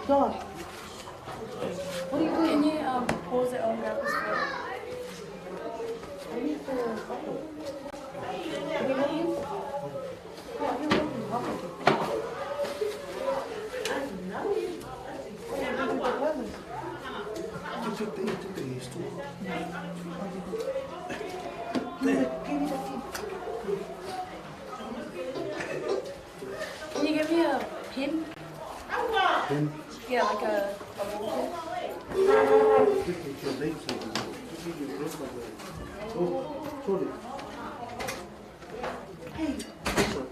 Dog. Pause it on, grab his phone. Can you give me a pin? Pin? Yeah, like a wall pin. Oh, sorry. Hey,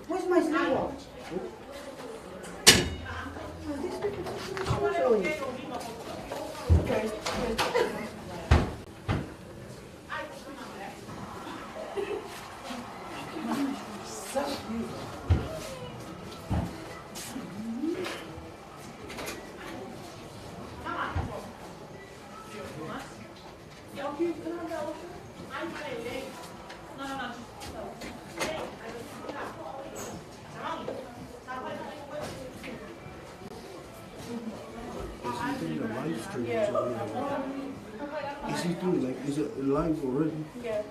where's my slipper? Oh, this is Okay. So beautiful. Is he doing a live stream or something? Is he doing like, is it live already? Yeah.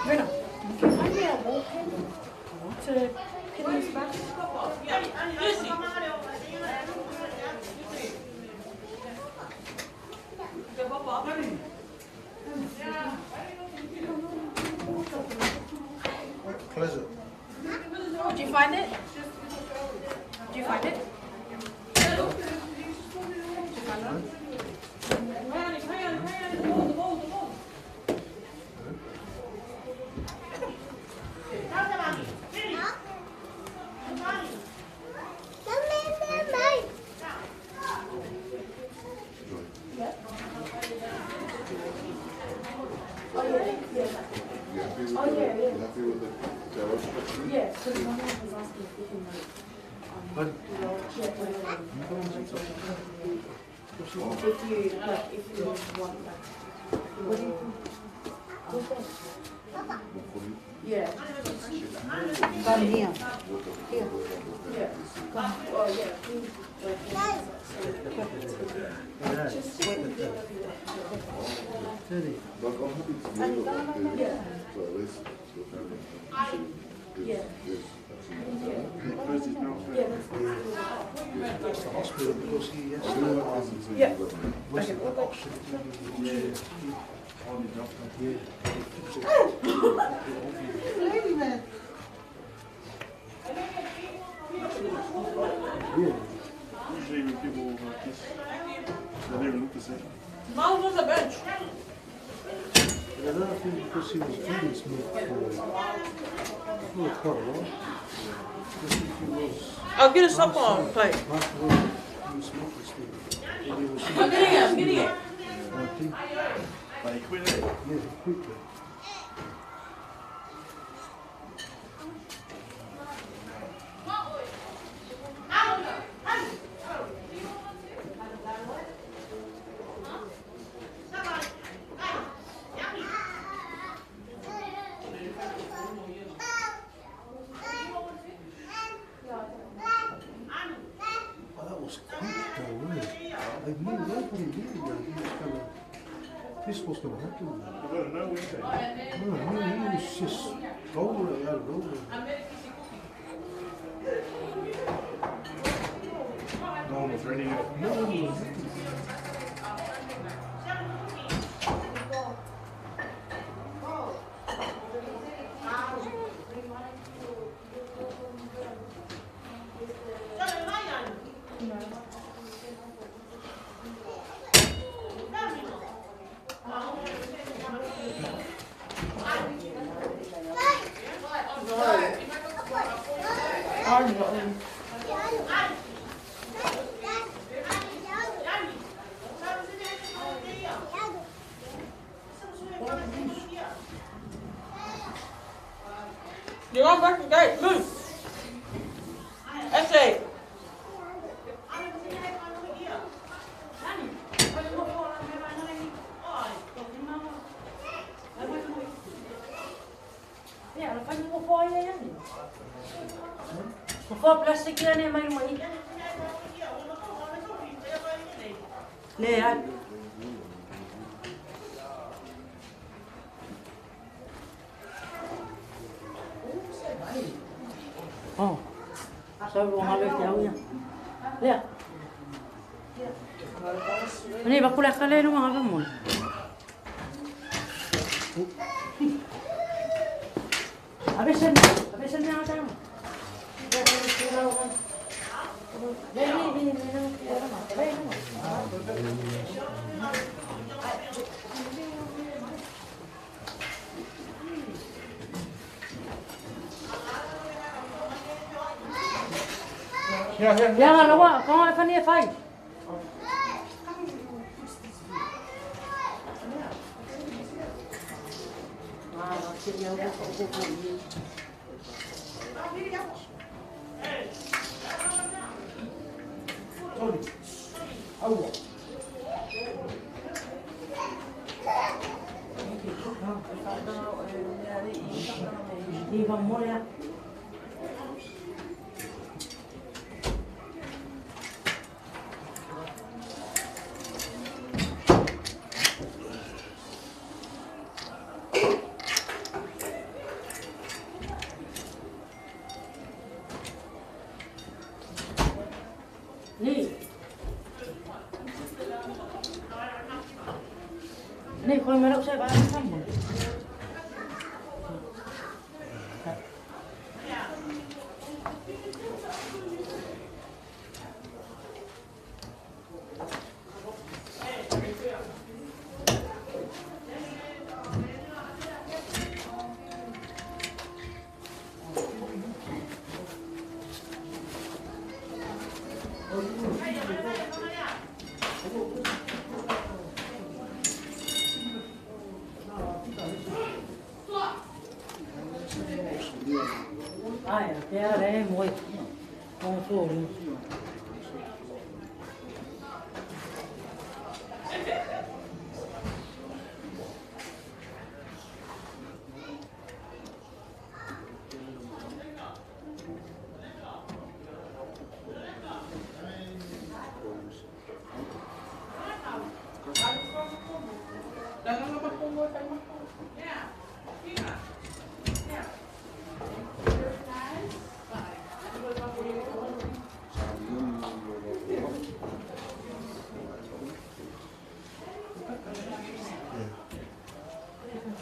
Rena, can you find me a wall pin to pin this back? Pleasure. Do you find it? Do you find it? Do you find that? You happy with Oh, the, yeah, yeah. You happy with the garage structure? Yeah, so my mum was asking if we can like But if you like if you want like what do you think? What's that? Yeah. Come here. Here. Yeah. Oh yeah. But I'm happy to leave it like this, so at least the family can see Yeah. this actually Yeah, that's that's the hospital because he has I to do like this until you Yeah. let me know. was the oxygen. Yeah. Yeah. He keeps it. Lady man. Yeah. Usually with people like this, they never look the same. Mom was a bench. And another thing, because he was drinking smoke for quite a while. Because if he was I'll get a supper plate. half away, he was smoking still. And he was I'm getting it, I'm getting it. I think, But he quit it. yeah, he quit that. Oh, that was quick though, wasn't it? Like, no, nobody knew that he was gonna, this was gonna happen. You gotta know, wouldn't they? No, he was just over out of nowhere. No one was ready yet. No one was ready. I'm not in. Nofoa plastiki ane mai mai. Le ai. Oh. So wong ave te au ia. Lea. Nei va kula kale no ave mo. Ave sen me ata. Ja, lawa, kom even neer, fijn. Nee, gooi maar op zijn waar. Ah ja, ja, det er mooi. Kom voor.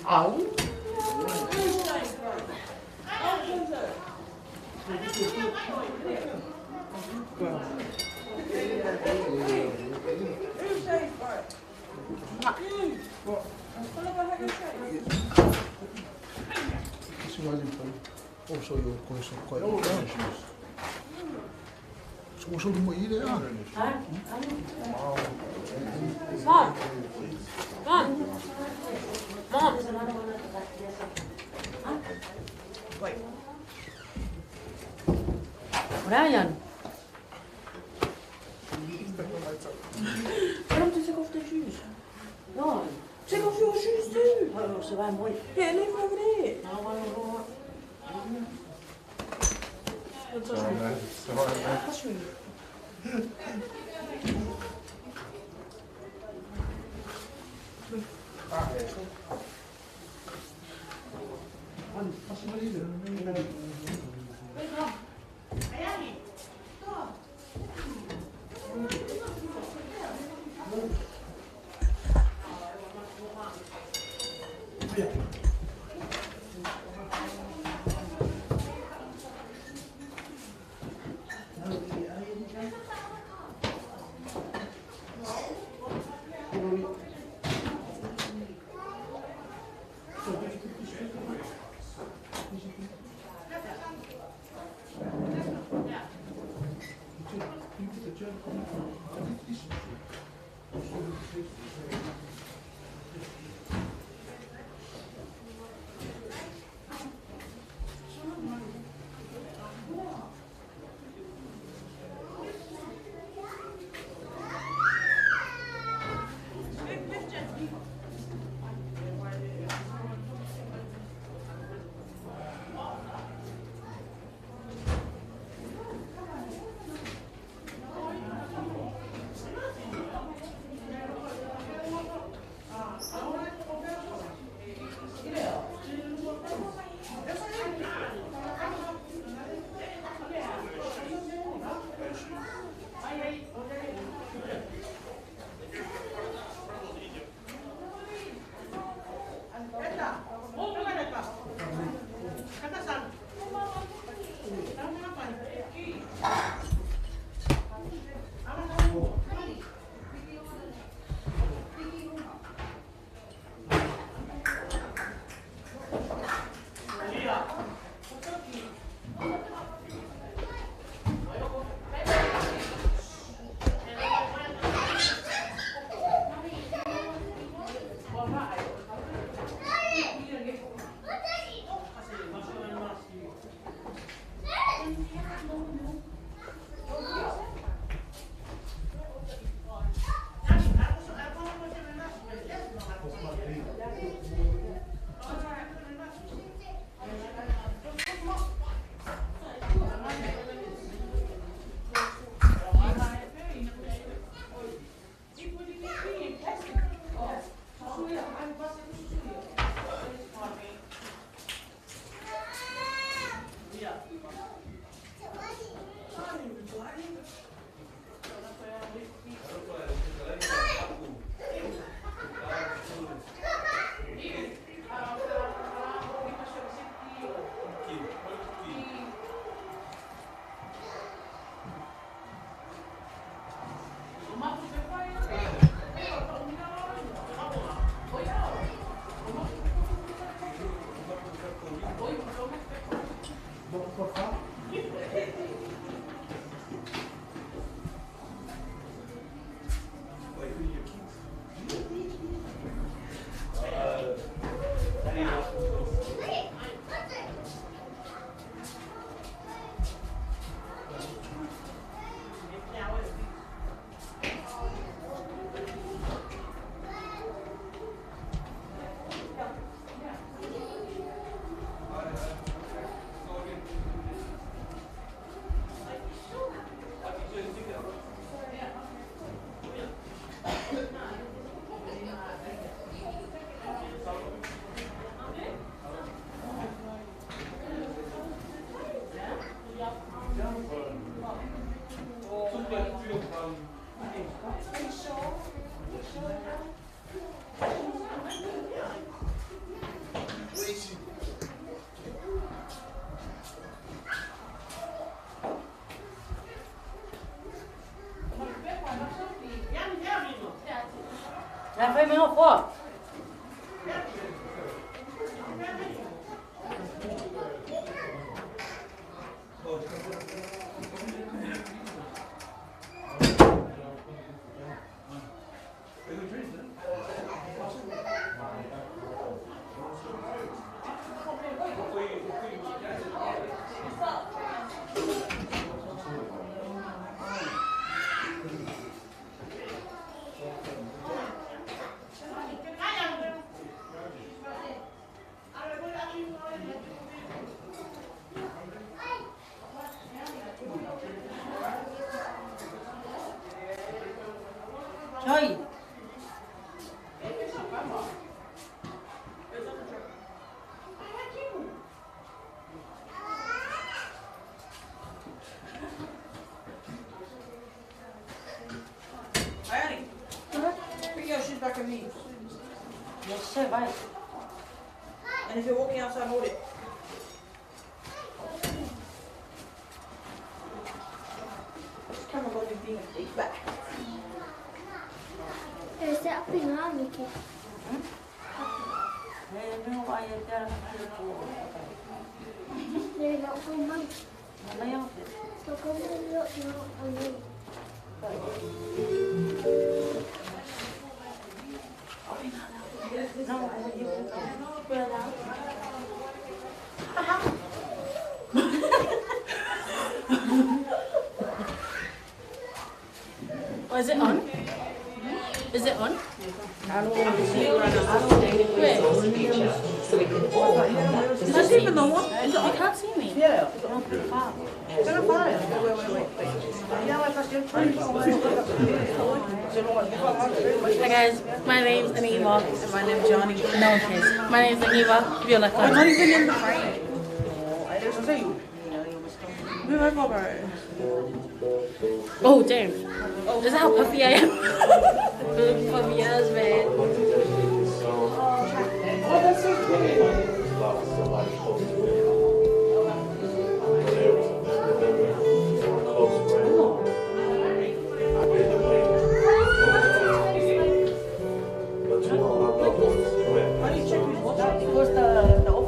Au. Also, your course of quite old. So, so do we eat it? Mom. Mom. Mom. Wait. Brian. Waarom take off the shoes? No. Take off your shoes too. Oh, so I'm mooi. Yeah, leave them over there. Sorry, man. Sorry, man. Touch me. Joy. Bring your shoes back with me. Yes, sir, bye. And if you're walking outside, hold it. This camera got me being a big back. Oh, is it on? Is it on? Wait. That's even the one. Is it on? You can't see me. Yeah. Hi guys, my name's Aniva. And my name's Johnny. No one cares. My name's Aniva. Give your left I'm arm. not even in the frame. Move over, bro. Oh damn. Is that how puffy I am? Puffy ass, man. Oh, that's so cool. How do you check who's watching? Because the off.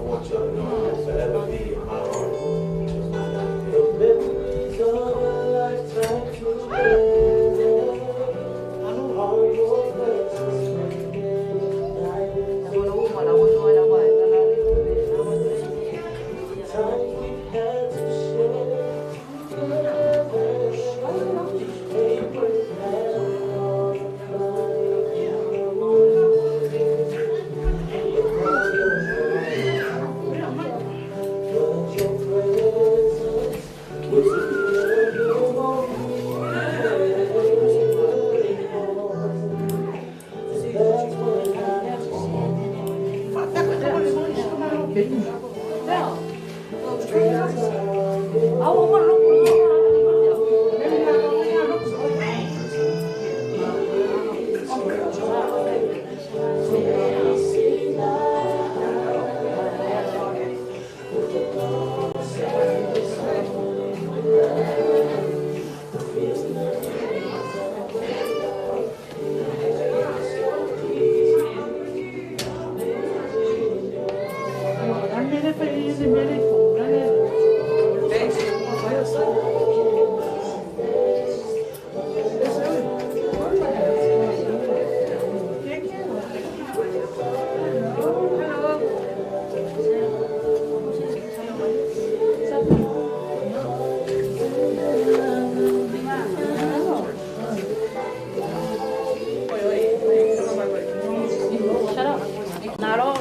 Shut up. Not all.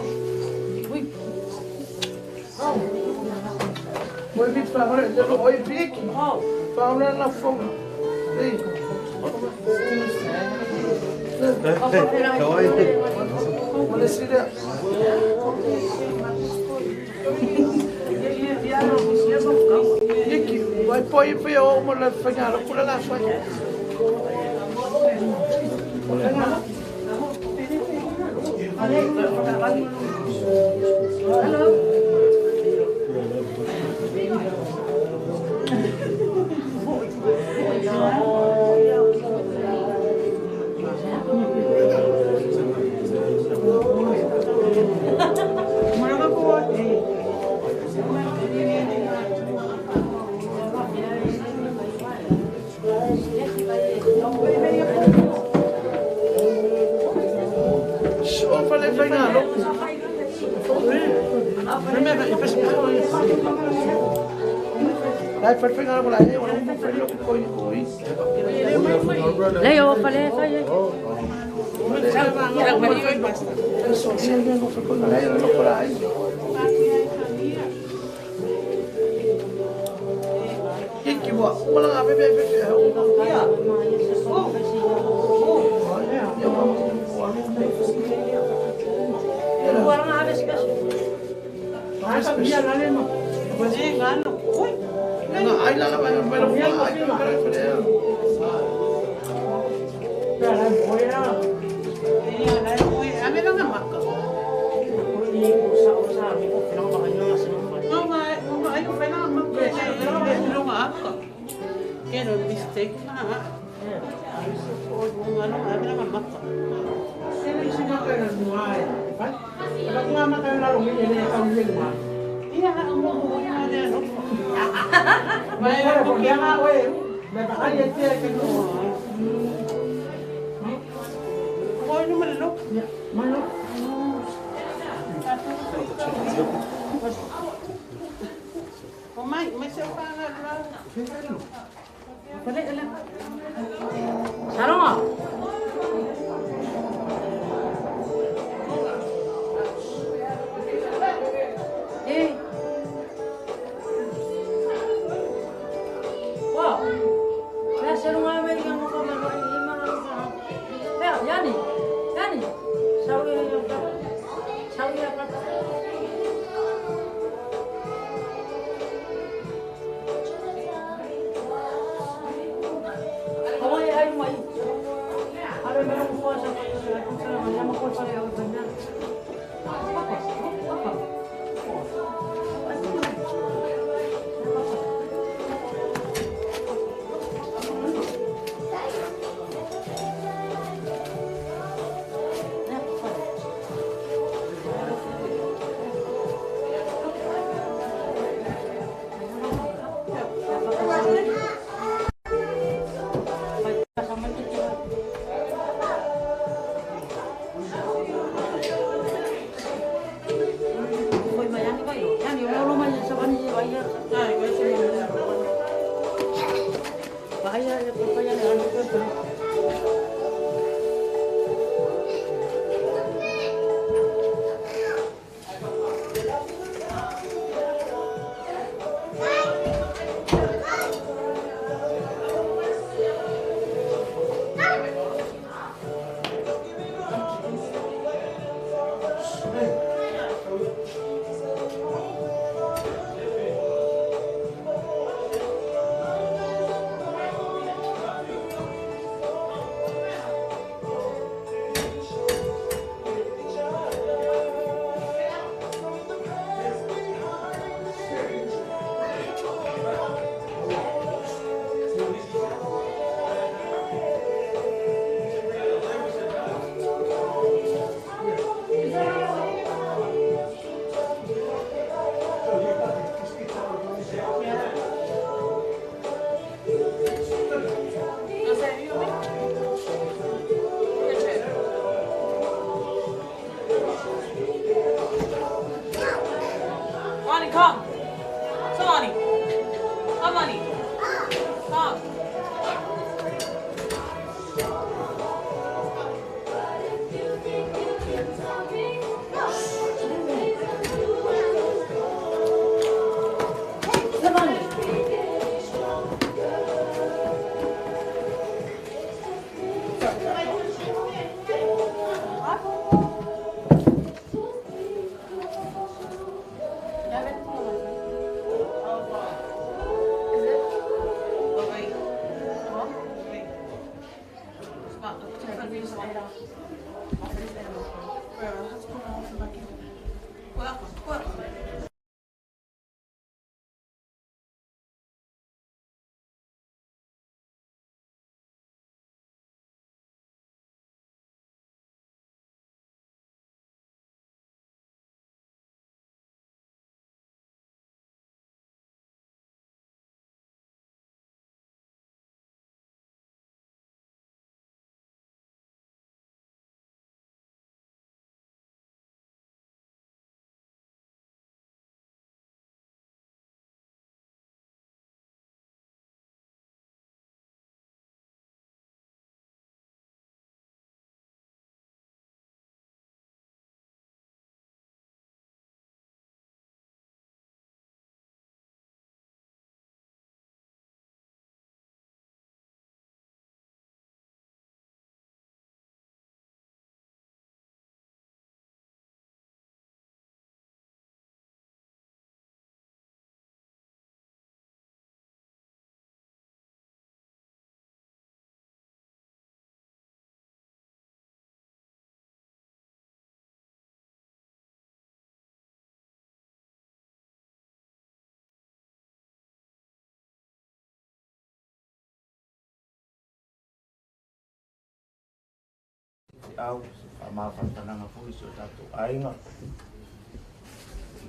feau, se faamafanafanaga foi i si o tatou aiga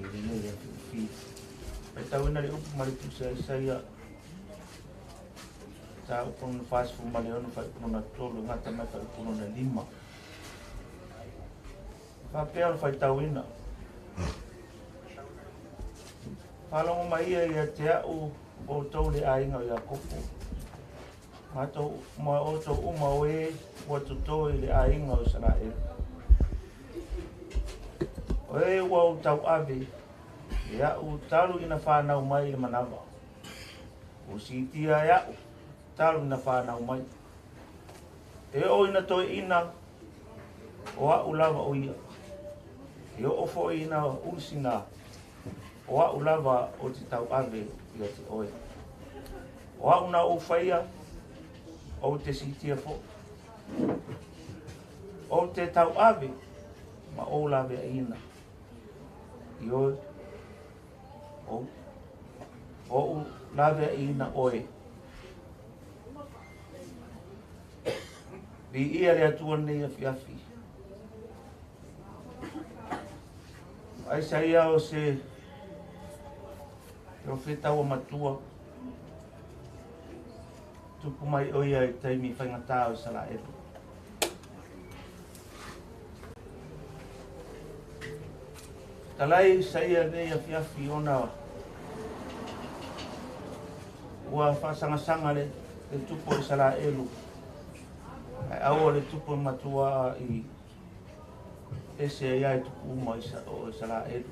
i lenei afiafi. Faitauina le upu ma le tusi a Isaia, mataupu lona 46 fuaiupu lona 3 e gata mai fuaiupu lona 5. E faapea ona faitauina. Faalogo mai ia ia te a'u outou le aiga o Iakopo, ma outou uma o e ua toto i le aiga o Isaraelu. O e ua ou tauave e a'u talu ina fanau mai le manava. Ua siitia e a'u talu ina fanau mai. E oo ina toeaina o a'u lava o ia. E oo foi ina ulusina o a'u lava o te tauave ia te oe. O a'u na ou faia, ou te siitia foi. Ou te tauave ma ou laveaiina. Ioe, ou laveaiina oe. Viia le Atua lenei afiafi. Aisaia o se profeta ua matua. Tupu mai o ia i taimi faigata o Isaraelu. Talai Isaia lenei afiafi ona ua faasagasāga le tupu o Isaraelu. Ae aua le tupu matua i ese ai ai tupu uma o Isaraelu.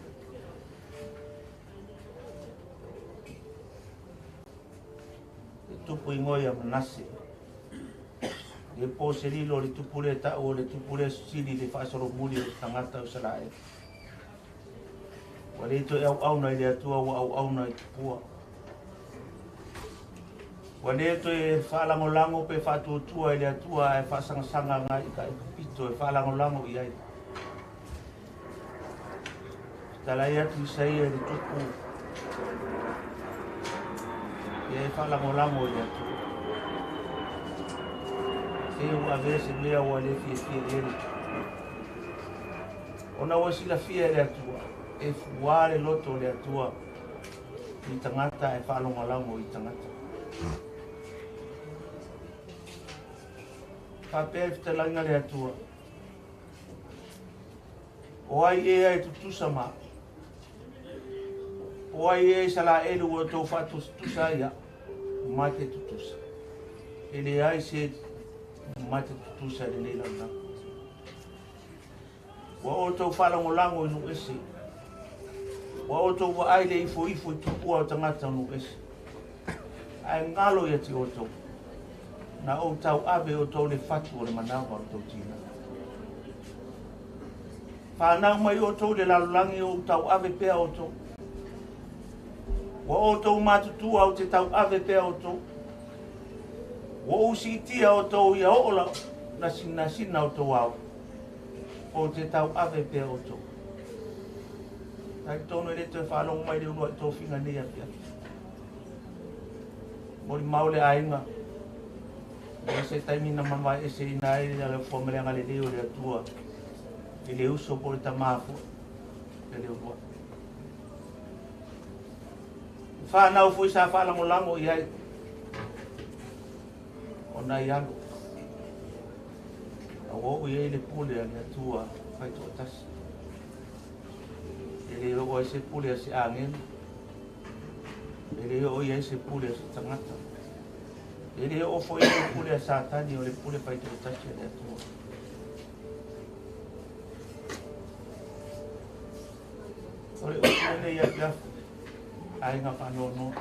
Le tupu igoa ia Manase. Le po se lilo le tupu le ta'u o le tupu le sili le faasolomuli o tagata o Isaraelu. Ua le toe auauna i le Atua ua auauna i tupua. Ua le toe faalagolago pe faatuatua i le Atua ae faasagasaga agai i ka pito e faalagolago i ai. Talai atu Isaia i le tupu ia e faalagolago i le Atua. Se ua avea se mea ua le fiafia i ai le tupu. Ona ua silafia e le Atua, e fuā le loto o le Atua i tagata e faalagolago i tagata. Faapea le fetalaiga le Atua. O ai ea e tutusa ma. O ai ea Isaraelu ua outou faatusatusa ai a'u, ma te tutusa. E leai se ma te tutusa i lenei lalolagi. Ua outou faalagolago i nuu ese. Ua outou vaai le ifoifo i tupua o tagata o nuu ese. Ae galo ia te outou. Na ou tauave outou le fatu o le manava o le tou tina. Whanau mai outou le lalolagi o ou tauave pea outou. Ua outou matutua ou te tauave pea outou. Ua ou siitia outou ia oo la na sinasina o tou ao. Ou te tauave pea outou. Talitonu e le toe faalogo mai le uluai tofiga nei afiafi. Molimau le aiga. E se taimi na mavae eseina ai le alofa ma le agalelei o le Atua i le uso po o le tamā foi le le uluai. Whanau foi sa faalagolago i ai o nai alo. A ua oo i ai le pule a le Atua faitoatasi. E le oo ai se pule a se agelu. E le oo i ai se pule a se tagata. E le oo foi i le pule a Satani o le pule faitoatasi a le Atua. O le upu lenei afiafi, aiga faanoanoa.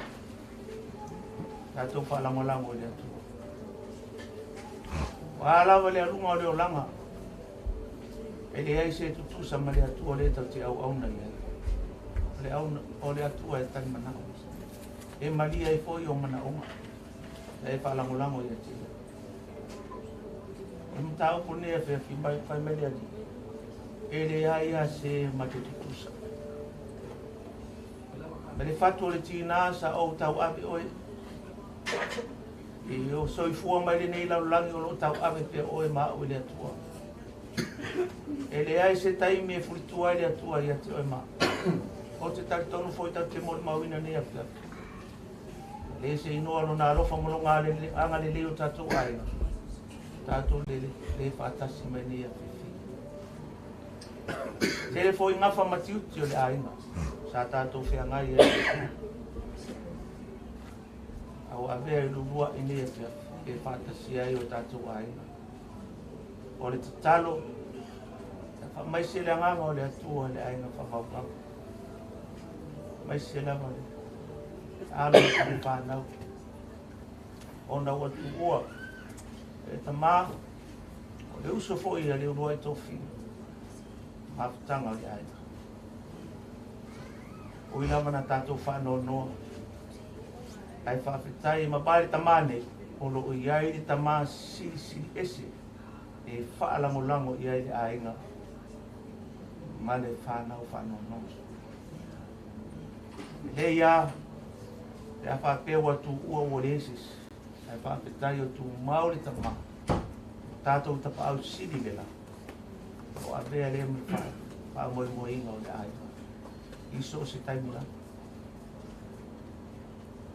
Tatou faalagolago i le Atua. Ua a lava le aluga o le olaga, e leai se tutusa ma le Atua lea tatou te auauna i ai. O le Atua e tali manao. E malie ai foi o manaoga. E faalagolago ia te ia. O le mataupu lenei afiafi mai fai mai le Alii. E leai a se ma te tutusa. Ma le fatu o le tina sa ou tauave oe. E o soifua mai lenei lalolagi o loo tauave pea oe ma a'u i le Atua. E leai se taimi e fulitua ai le Atua ia te oe ma au. Ou te talitonu foi tatou te molimauina nei afiafi. E le se inoa lona alofa ma lona agalelei o tatou aiga, tatou le le faatasi mai nei afiafi. Tele foi gafa ma tiute o le aiga sa tatou feagai ai. A ua avea i luluai nei afiafi e faatasi ai o tatou aiga. O le tatalo, ia faamaise le agaga o le Atua i le aiga faavauvau. Maise lava le alo o le fanau. Ona ua tuua e tamā, o le uso foi a le uluai tofi, mafutaga o le aiga. Ui lava na tatou faanoanoa, ae faafetai ma vae le tamā nei, o lo o i ai le tamā silisili ese e faalagolago i ai le aiga ma le fanau faanoanoa. E lei a, pe a faapea ua tuua ua leai se isi, ae faafetai o tumau le tamā, o tatou tapaau sili le la, o avea lea ma faamoemoeina o le aiga i so o se taimi lava.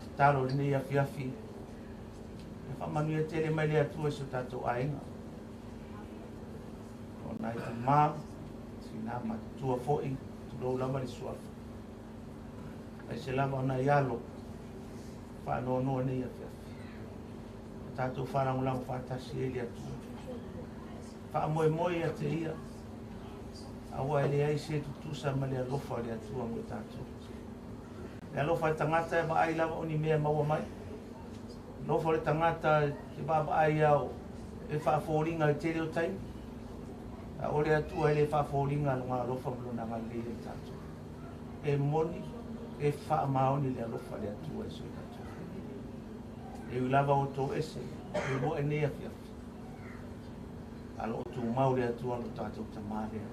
Tatalo lenei afiafi, e faamanuia tele mai le Atua i so tatou aiga. O nai tamā, sina matutua foi, tulou lava le suafa. Aise lava o nai alo, faanoanoa nei afiafi. O tatou faalagolago faatasi ai le Atua. Faamoemoe ia te ia, aua e leai se tutusa ma le alofa o le Atua mo tatou. Le alofa o le tagata e vaai lava o ni mea maua mai. Alofa o le tagata e vaavaai ao e faafoliga i tele o taimi. A o le Atua e le faafoliga lona alofa ma lona agalelei ia tatou. E moni, e faamaoni le alofa le Atua i so tatou. E ui lava o toese, e lua e nei afiafi. A lo o tumau le Atua lo tatou tamā lea.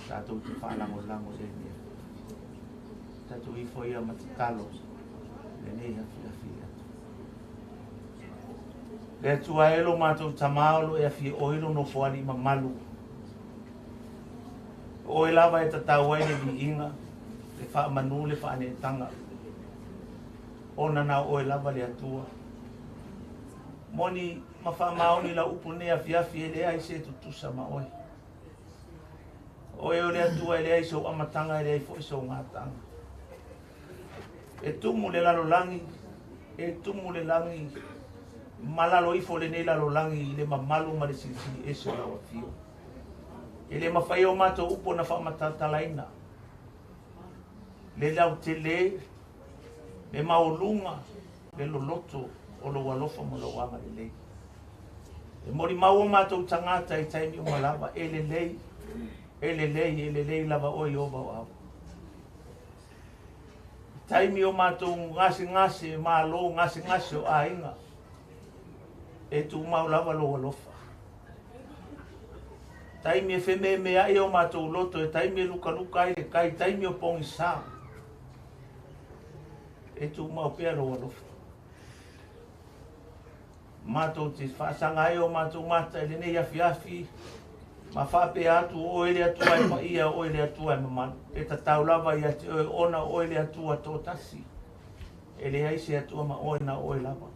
Tatou te faalagolago i ai mea. Tatou ifo ia ma tatalo lenei afiafi le Atua. Le Atua e lo matou tamā o lo e afio oi lo nofoalii mamalu. O oe lava e tatau ai le viiga, le faamanu le faaneetaga. Ona na o oe lava le Atua. Moni ma faamaoni lau upu nei afiafi e leai se tutusa ma oe. Oe o le Atua e leai sou amataga e leai foi sou gataga. E tumu le lalolagi, e tumu le lagi, ma lalo ifo lenei lalolagi i le mamalu ma le silisili ese o lau afio. E le mafai o matou upu na faamatalatalaina. Le lautele, le maualuga, le loloto o lou alofa ma lou agalelei. E molimau o matou tagata i taimi uma lava, e lelei, e lelei, e lelei lava oe Ieova o au. I taimi o matou gasegase, malo gasegase o aiga, e tumau lava lou alofa. Taimi e fememeai o matou loto, e taimi e lukaluka ai le kai, taimi o pogisa, e tumau pea lou alofa. Matou te faasaga ai o matou mata i lenei afiafi, ma faapea atu o oe le Atua e paia, o oe le Atua e mamalu. E tatau lava ia te oe ona o oe le Atua toatasi. E leai se Atua ma oe na o oe lava.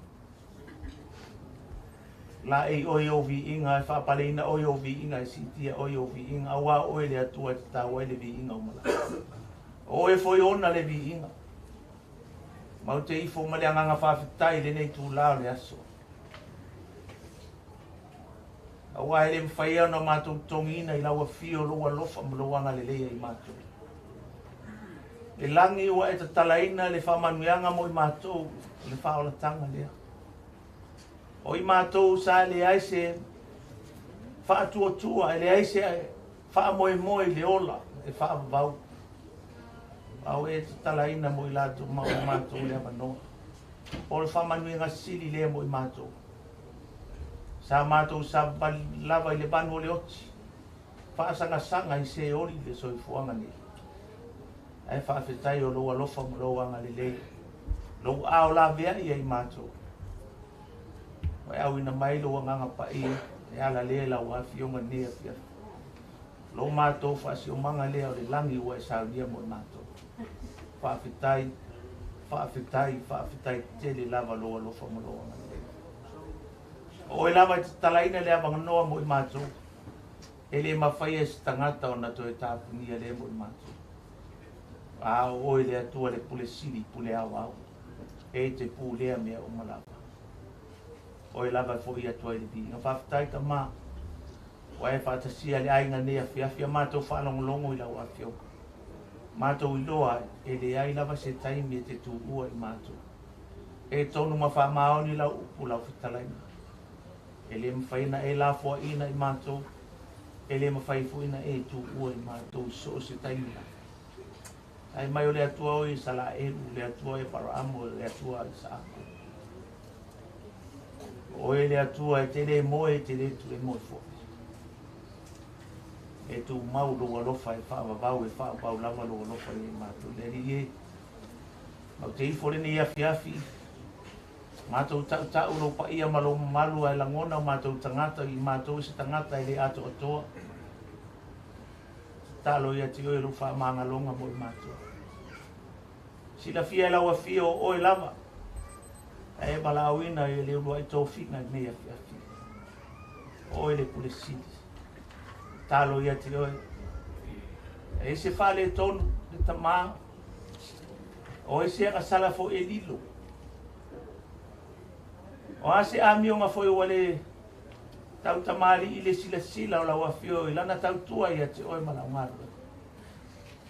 Laei oe i ou viiga, e faapaleina oe i ou viiga, e siitia oe i ou viiga, auā o oe le Atua e tatau ai le viiga o malama. O oe foi ona le viiga. Mau te ifo ma le agaga faafetai i lenei itulā o le aso. Auā e le mafai ona matou totogiina i lau afio, lou alofa ma lou agalelei ai matou. Le lagi ua e tatalaina le faamanuiaga mo i matou, o le faaolataga lea. O i matou sa leai se faatuatua, e leai se faamoemoe i le ola e faavavau. A ua e tatalaina mo i latou ma o matou le avanoa. O le faamanuiaga sili lea mo i matou. Sa matou savavali lava i le vanu o le oti, faasagasaga i se oli le soifuaga nei. Ae faafetai o lou alofa ma lou agalelei, lou ao laveai ai matou. Ua e auina mai lou agaga paia e ala lea i lau afioga nei afiafi. Lo matou faasiomaga lea o le lagi ua e saunia mo i matou. Faafetai, faafetai, faafetai tele lava lou alofa ma lou agalelei. O oe lava e tatalaina le avanoa mo i matou, e le mafaia e se tagata ona toe tapunia lea mo i matou. A o oe le Atua le pule sili, pule aoao, e te pulea mea uma lava. Oe lava e fo'i atu ai le viiga. Faafetai Tama, ua e faatasia le aiga nei afiafi a matou faalogologo i lau afioga. Matou iloa e leai lava se taimi e te tuua i matou. E tonu ma faamaoni lau upu lau fetalaiga. E le mafai ona e lafoaiina i matou, e le mafai foi ona e tuua i matou i so o se taimi lava. Ai mai o le Atua o Isaraelu, le Atua o Aparaamo, le Atua o Isaako. O oe le Atua e te le moe, e te le tue moe foi. E tumau lou alofa e faavavau, e faavavau lava lou alofa i matou. Le Alii e, mau te ifo lenei afiafi, matou tautau lou paia ma lou mamalu ae lagona o matou tagata i matou i se tagata e le atoatoa. Tatalo ia te oe lou faamagaloga mo i matou. Silafia e lau afio o oe lava, ae e valaauina i le uluai tofiga i lenei afiafi. O oe le pule sili. Tatalo ia te oe. E se faaletonu le tamā, o e se agasala foi e lilo. O a se amioga foi ua le tautamali'i le silasila o lau afio i lana tautua ia te oe ma lau galuega.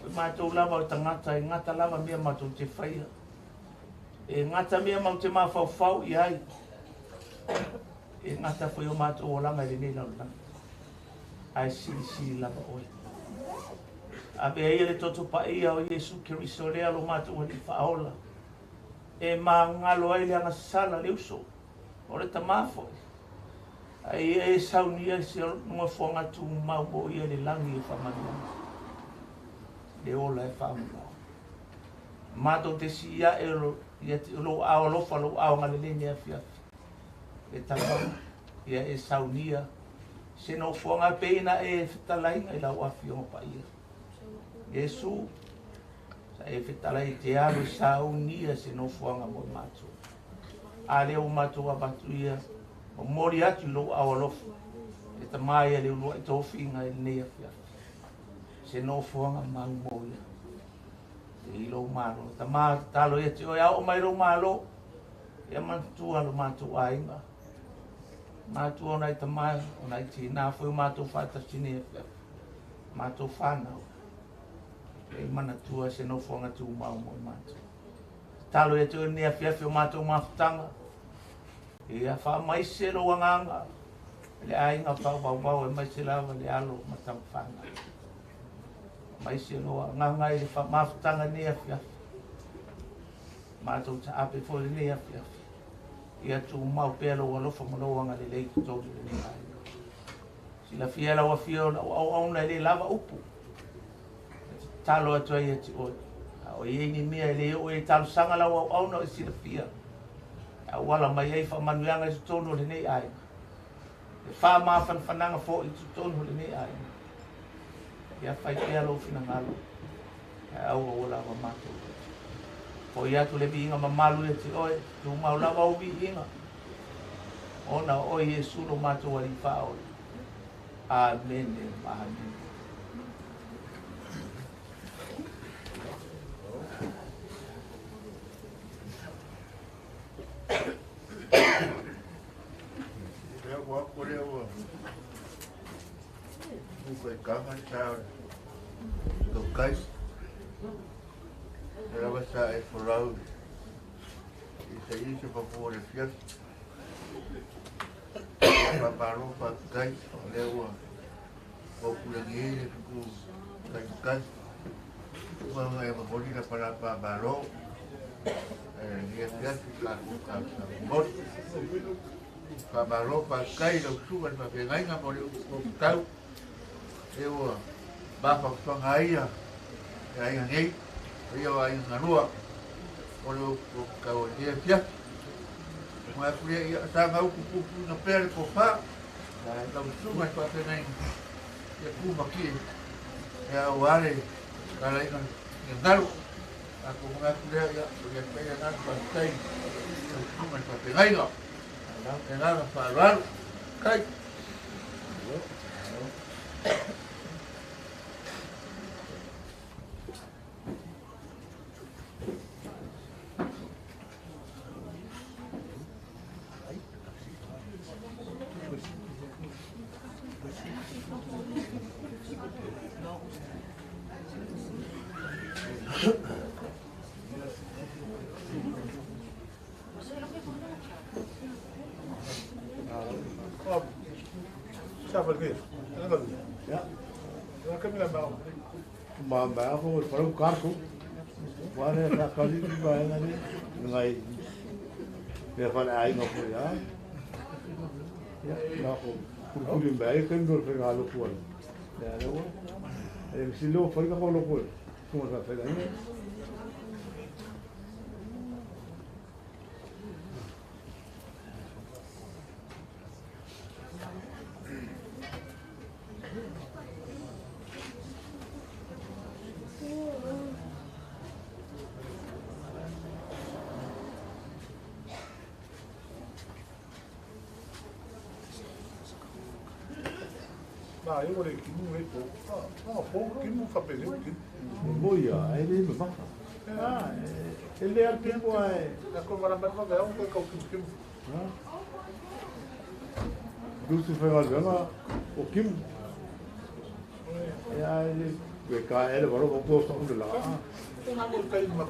O i matou lava o tagata e gata lava mea matou te faia. E gata mea mau te mafaufau i ai. E gata foi o matou olaga i lenei lalolagi. Ae silisili lava oe. Avea ia le toto paia o Iesu Keriso lea lo matou Alii faaola. E magalo ai le agasala le uso o le tamā foi. Ae ia e saunia se nofoaga tumau mo ia le lagi e faamanuiaga. Le ola e faamulao. Matou te siae ia te lou ao alofa, lou ao agalelei nei afiafi. Le tama, ia e saunia se nofoaga pei na e fetalaiga i lau afioga paia. Iesu, sa e fetalai te alu e saunia se nofoaga mo i matou. A lea ua matou avatu ia, momoli atu i lou ao alofa, e tamā ia le uluai tofiga i lenei afiafi. Se nofoaga mau mo ia. E i lou malo. Tamā tatalo ia te oe, ao mai lou malo. Ia manatua lo matou aiga. Matua o nai tamā, o nai tinā foi o matou faatasi nei afiafi. Matou whānau. E manatua se nofoaga tumau mo i matou. Tatalo ia te oe nei afiafi o matou mafutaga. Ia faamaise lou agaga le aiga faavauvau e maise lava le alo ma tama whānau. Maise lou agaga i le mafutaga nei afiafi. Matou taape foi lenei afiafi. Ia tumau pea lou alofa ma lou agalelei i totonu o lenei aiga. Silafia e lau afio lau auauna e le lava upu. E tatalo atu ai ia te oe. A o iai ni mea e le oo e talosaga lau auauna o e silafia. E auala mai ai faamanuiaga i totonu o lenei aiga. E faamafanafanaga foi i totonu o lenei aiga. Ia fai pea lou finagalo. Ae aua ua lava matou. Foi atu le viiga mamalu ia te oe, tumau lava au viiga. Ona o oe Iesu lo matou Alii faaola. Amene, amene. Lea ua ako lea ua uka i kanga i sa o tautai. E lava sa e folau i sa i se papu o le fiafi. Whaparo whakakai, o lea ua waupulangi e le fuku kai kai. Ua ngai mamoli la palapa malo. E nia fiafi ka ka sa mamoli. Whaparo whakakai lau suga ni whawhengainga mo le upu tau. E ua mawhakutanga ia e ainga nei, o ia o ainga nganua o le upu tau o nia fiafi. Mga kulia ia sa ngau kupu na pea le popa. Lau suga ni whawhengainga. Ia ku maki ia o ale kala ina ia galu a ko mga kulea ia ia pe ia ngā whātai ia tunga i whāpengaiga e ngā whāraru kai. Ma ko parau karku. Wale ka kali ki ba ngai ngai. Me fa ai no ko ya. Ya na ko kuri ba e kan dor fe ga lo ko. Ya lo. E si lo fa ka lo ko. Como sa fe ga. Na, eu olhei aqui, não veio pouco. Ah, pouco que não fapeleu aqui. Moia, ele me mata. Ah, ele é tempo é. Na como era mais novel, que é o que Gusto foi lá, o Kim. Ya ele we ka ele varo o posto onde lá. Não vou cair numa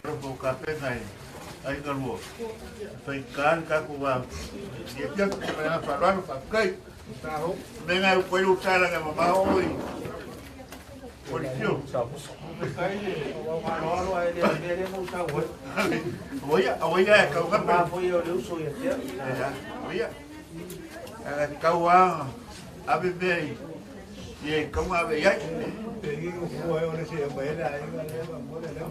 Po ka pena e ai ka lua. Fai ka ka ku wa. Ia kia ku te mea wharuaru whakai. Me ngai u koe utara nga mamao oi. O le tio. Alo ai le mea le mo tau hoi. Oia, oia e kau kape. Ma foi o le uso ia tia. Oia. Kau a ave mea i. Ia kau ave iai. Te ingo fua e ole se mai le ai le mo le le.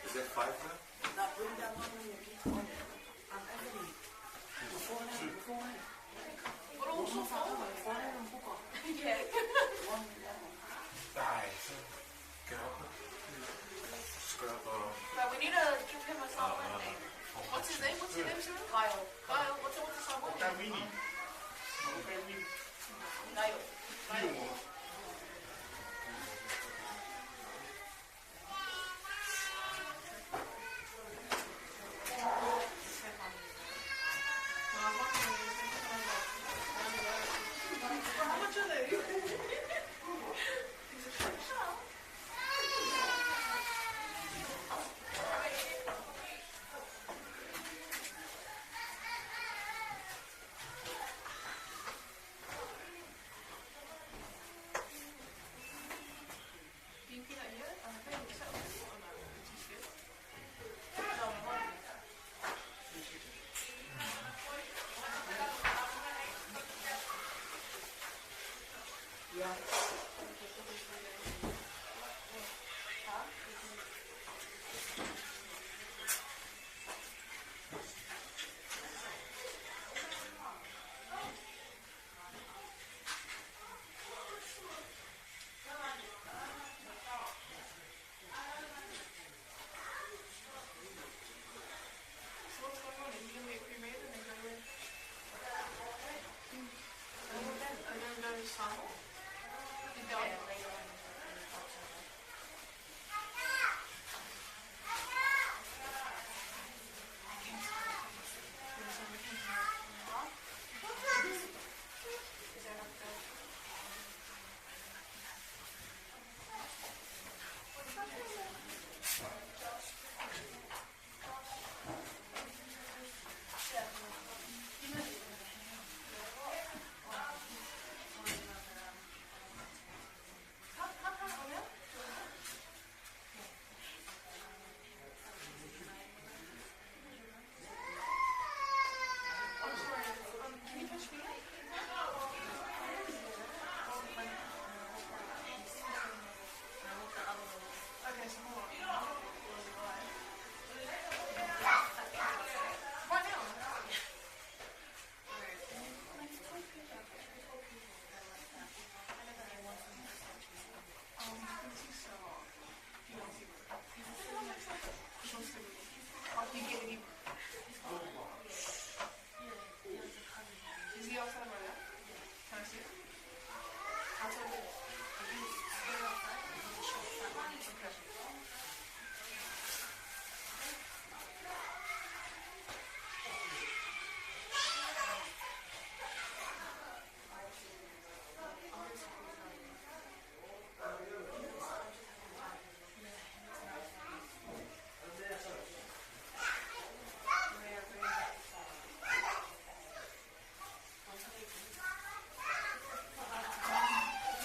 Is that 5 now? Before 9. But we need to give him a Samoan name. What's his name? What's his name, sir? Kyle. Kyle. What's his Samoan name? Kyle. Kyle. How much are they? So what's going on? Is he gonna get cremated and then go where? And then go to Samoa? Did they- I'm sorry. Can you touch me? Okay, so hold on. Right now. Is he outside right now? Can I see him? Outside the...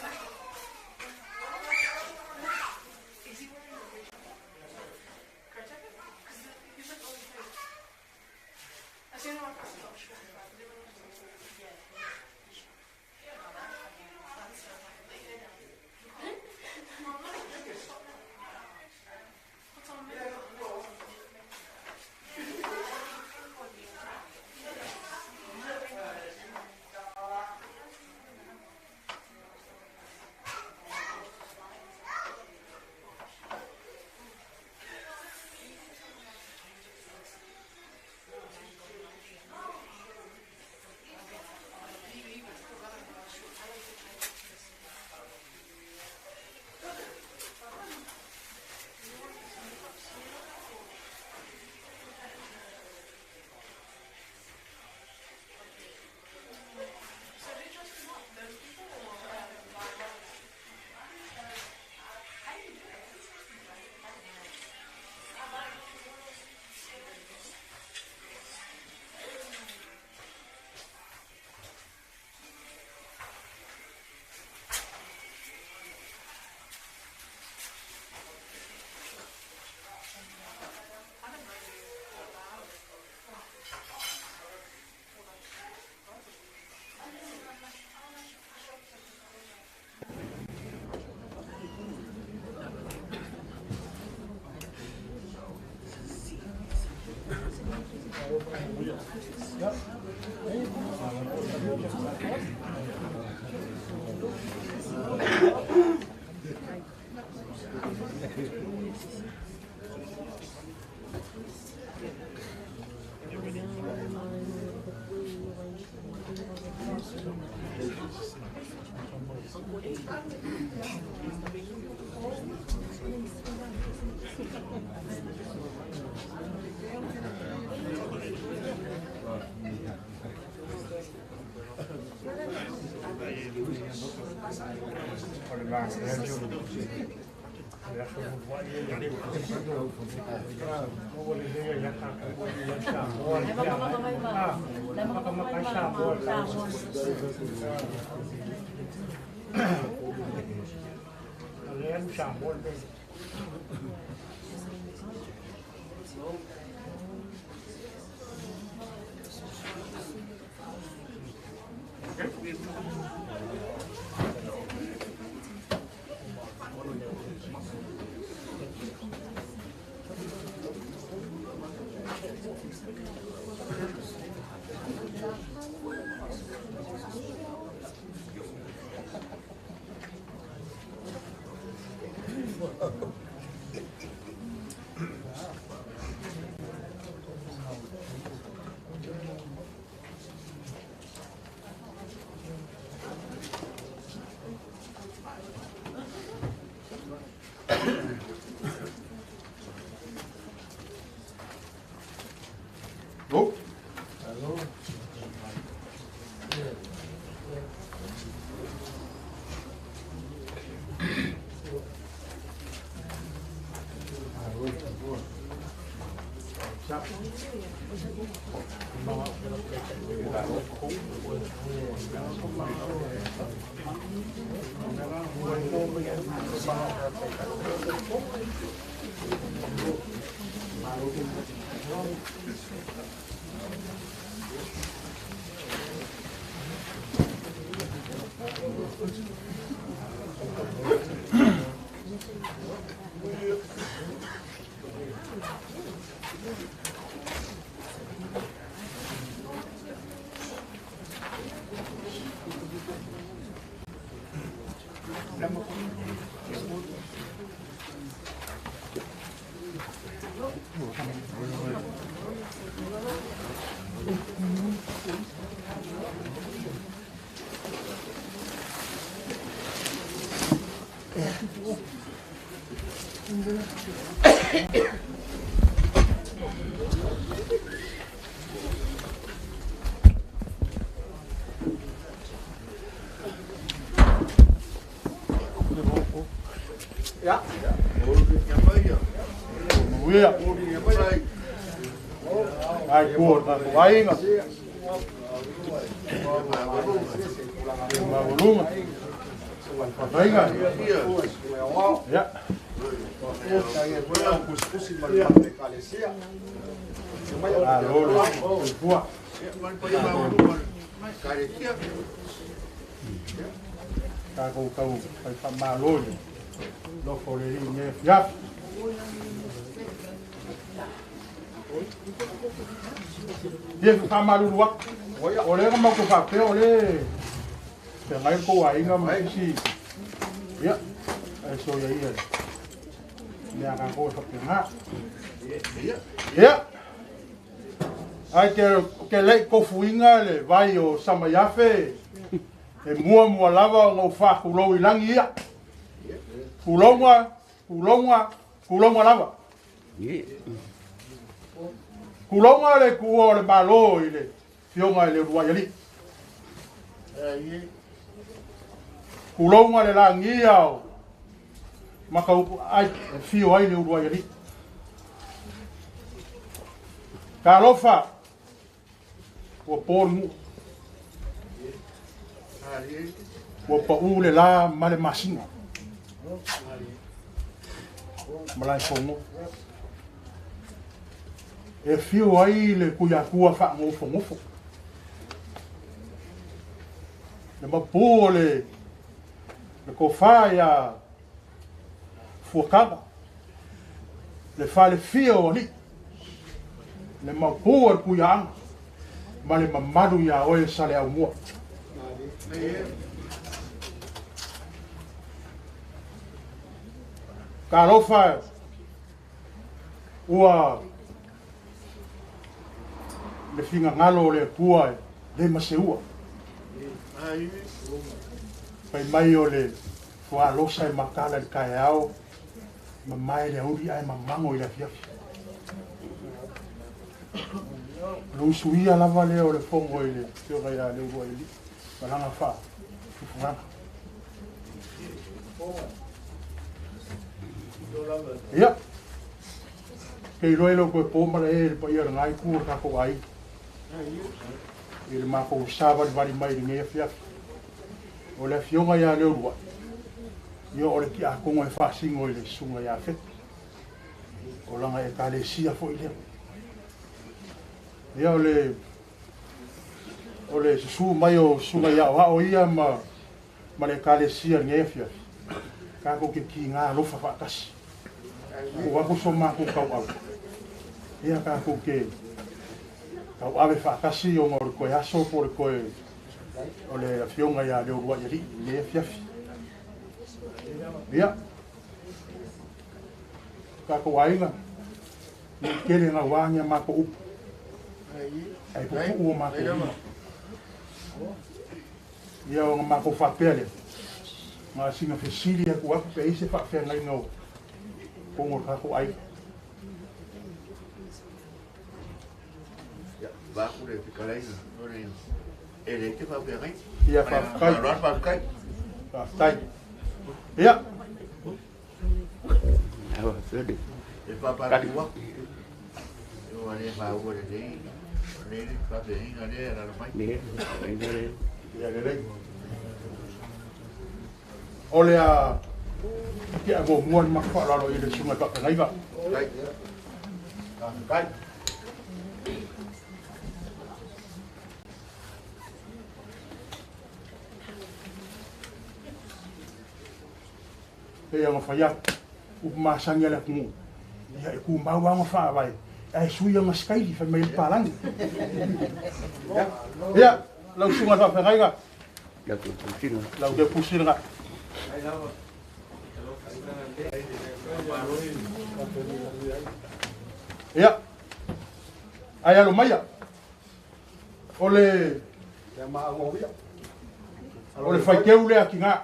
Okay. Is he wearing a gray jacket? Gray jacket? Because he's like only face. I seen him on oh, sure. What's on there? So who dressed him up? Those people or How do you do it? I don't know. Yeah. Ia faamalulu atu o lea na matou faapea o le feagai le tou aiga ma isi ia ae soia ia mea tatou e faapena ia ae te le'i tofuiga le vai o Samaiafe e muamua lava ona ou faatulou i lagi ia tulouga tulouga tulouga lava tulouga le tuua o le Malo i le fioga i le uluai alii tulouga le lagia o Matautu ai e fio ai le uluai alii talofa ua po le nuu ua pau le la ma le masina Malaefono e fio ai le Tuiatua faagofonofo le mapu o le tofa ia Fuakaga le falefia o alii le mapu o le Tuiaaga Ma le mamalu iā oe Saleaaumua. Talofa ua le finagalo o le Atua e le maseua. Fai mai o le fuaalosa e matala i le taeao, mamae le auli ae mamago i le afiafi. O le usuia lava lea o le fono i le afioga ia Leuluailii ma lana faafufugaga. Ia, ke iloa e le o toe po malae i le paia o lena itu o le tatou aiga i le matou savalivali mai i lenei afiafi. O le afioga ia Leuluai, ia o le tiakono e faasino i le susuga ia Fetu. O lana Ekalesia foi lea. Ia o le susu mai o susuga i aoao ia ma le Ekalesia i lenei afiafi, tatou te kiga alofa faatasi. Ua atu so matou tauau. Ia tatou te tauave faatasi ona o le toe aso po o le toe o le afioga ia Leuluai Alii i lenei afiafi. Ia, tatou aiga, ne i tele gauā ni a matou upu, ae pupuu o matou lima. Ia ona matou faapea lea, ma sina fesili atu atu pe i ai se faafeagaiga o totonu o le tatou aiga. Ia, vaku le fetalaiga, o le e le te faafeagai. Ia, faafetai. Faafetai. Faafetai. Ia. E papatu atu. E ua le maua lelei, o le faafeagaiga lea e alaala mai. Ia lelei. O le a tia muamua le matou faaaloalo i le susuga i le faafeagaiga. Faafetai. Pei ona fai atu, upu masani a le atunuu, ia e tumau lava ona faavae, ae sui ona sitaili, fai mai le palagi. Ia, lau susuga i le faafeagaiga, lau te pusi lena. Ia, ae alo maia, o le faiteu lea tiga.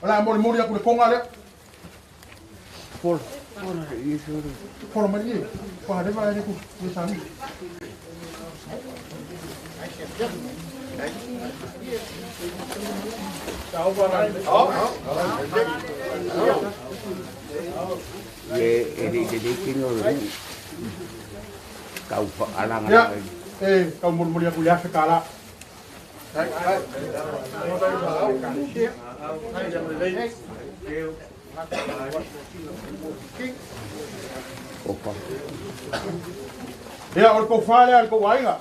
O le a molimoli atu le koga lea. Fola mai le, wharewa e le ku le sani. E e le le kino le kau whaalanga. Ia, e tau molimoli atu le afe kālā. Ia, o le tofa lea a le tou aiga.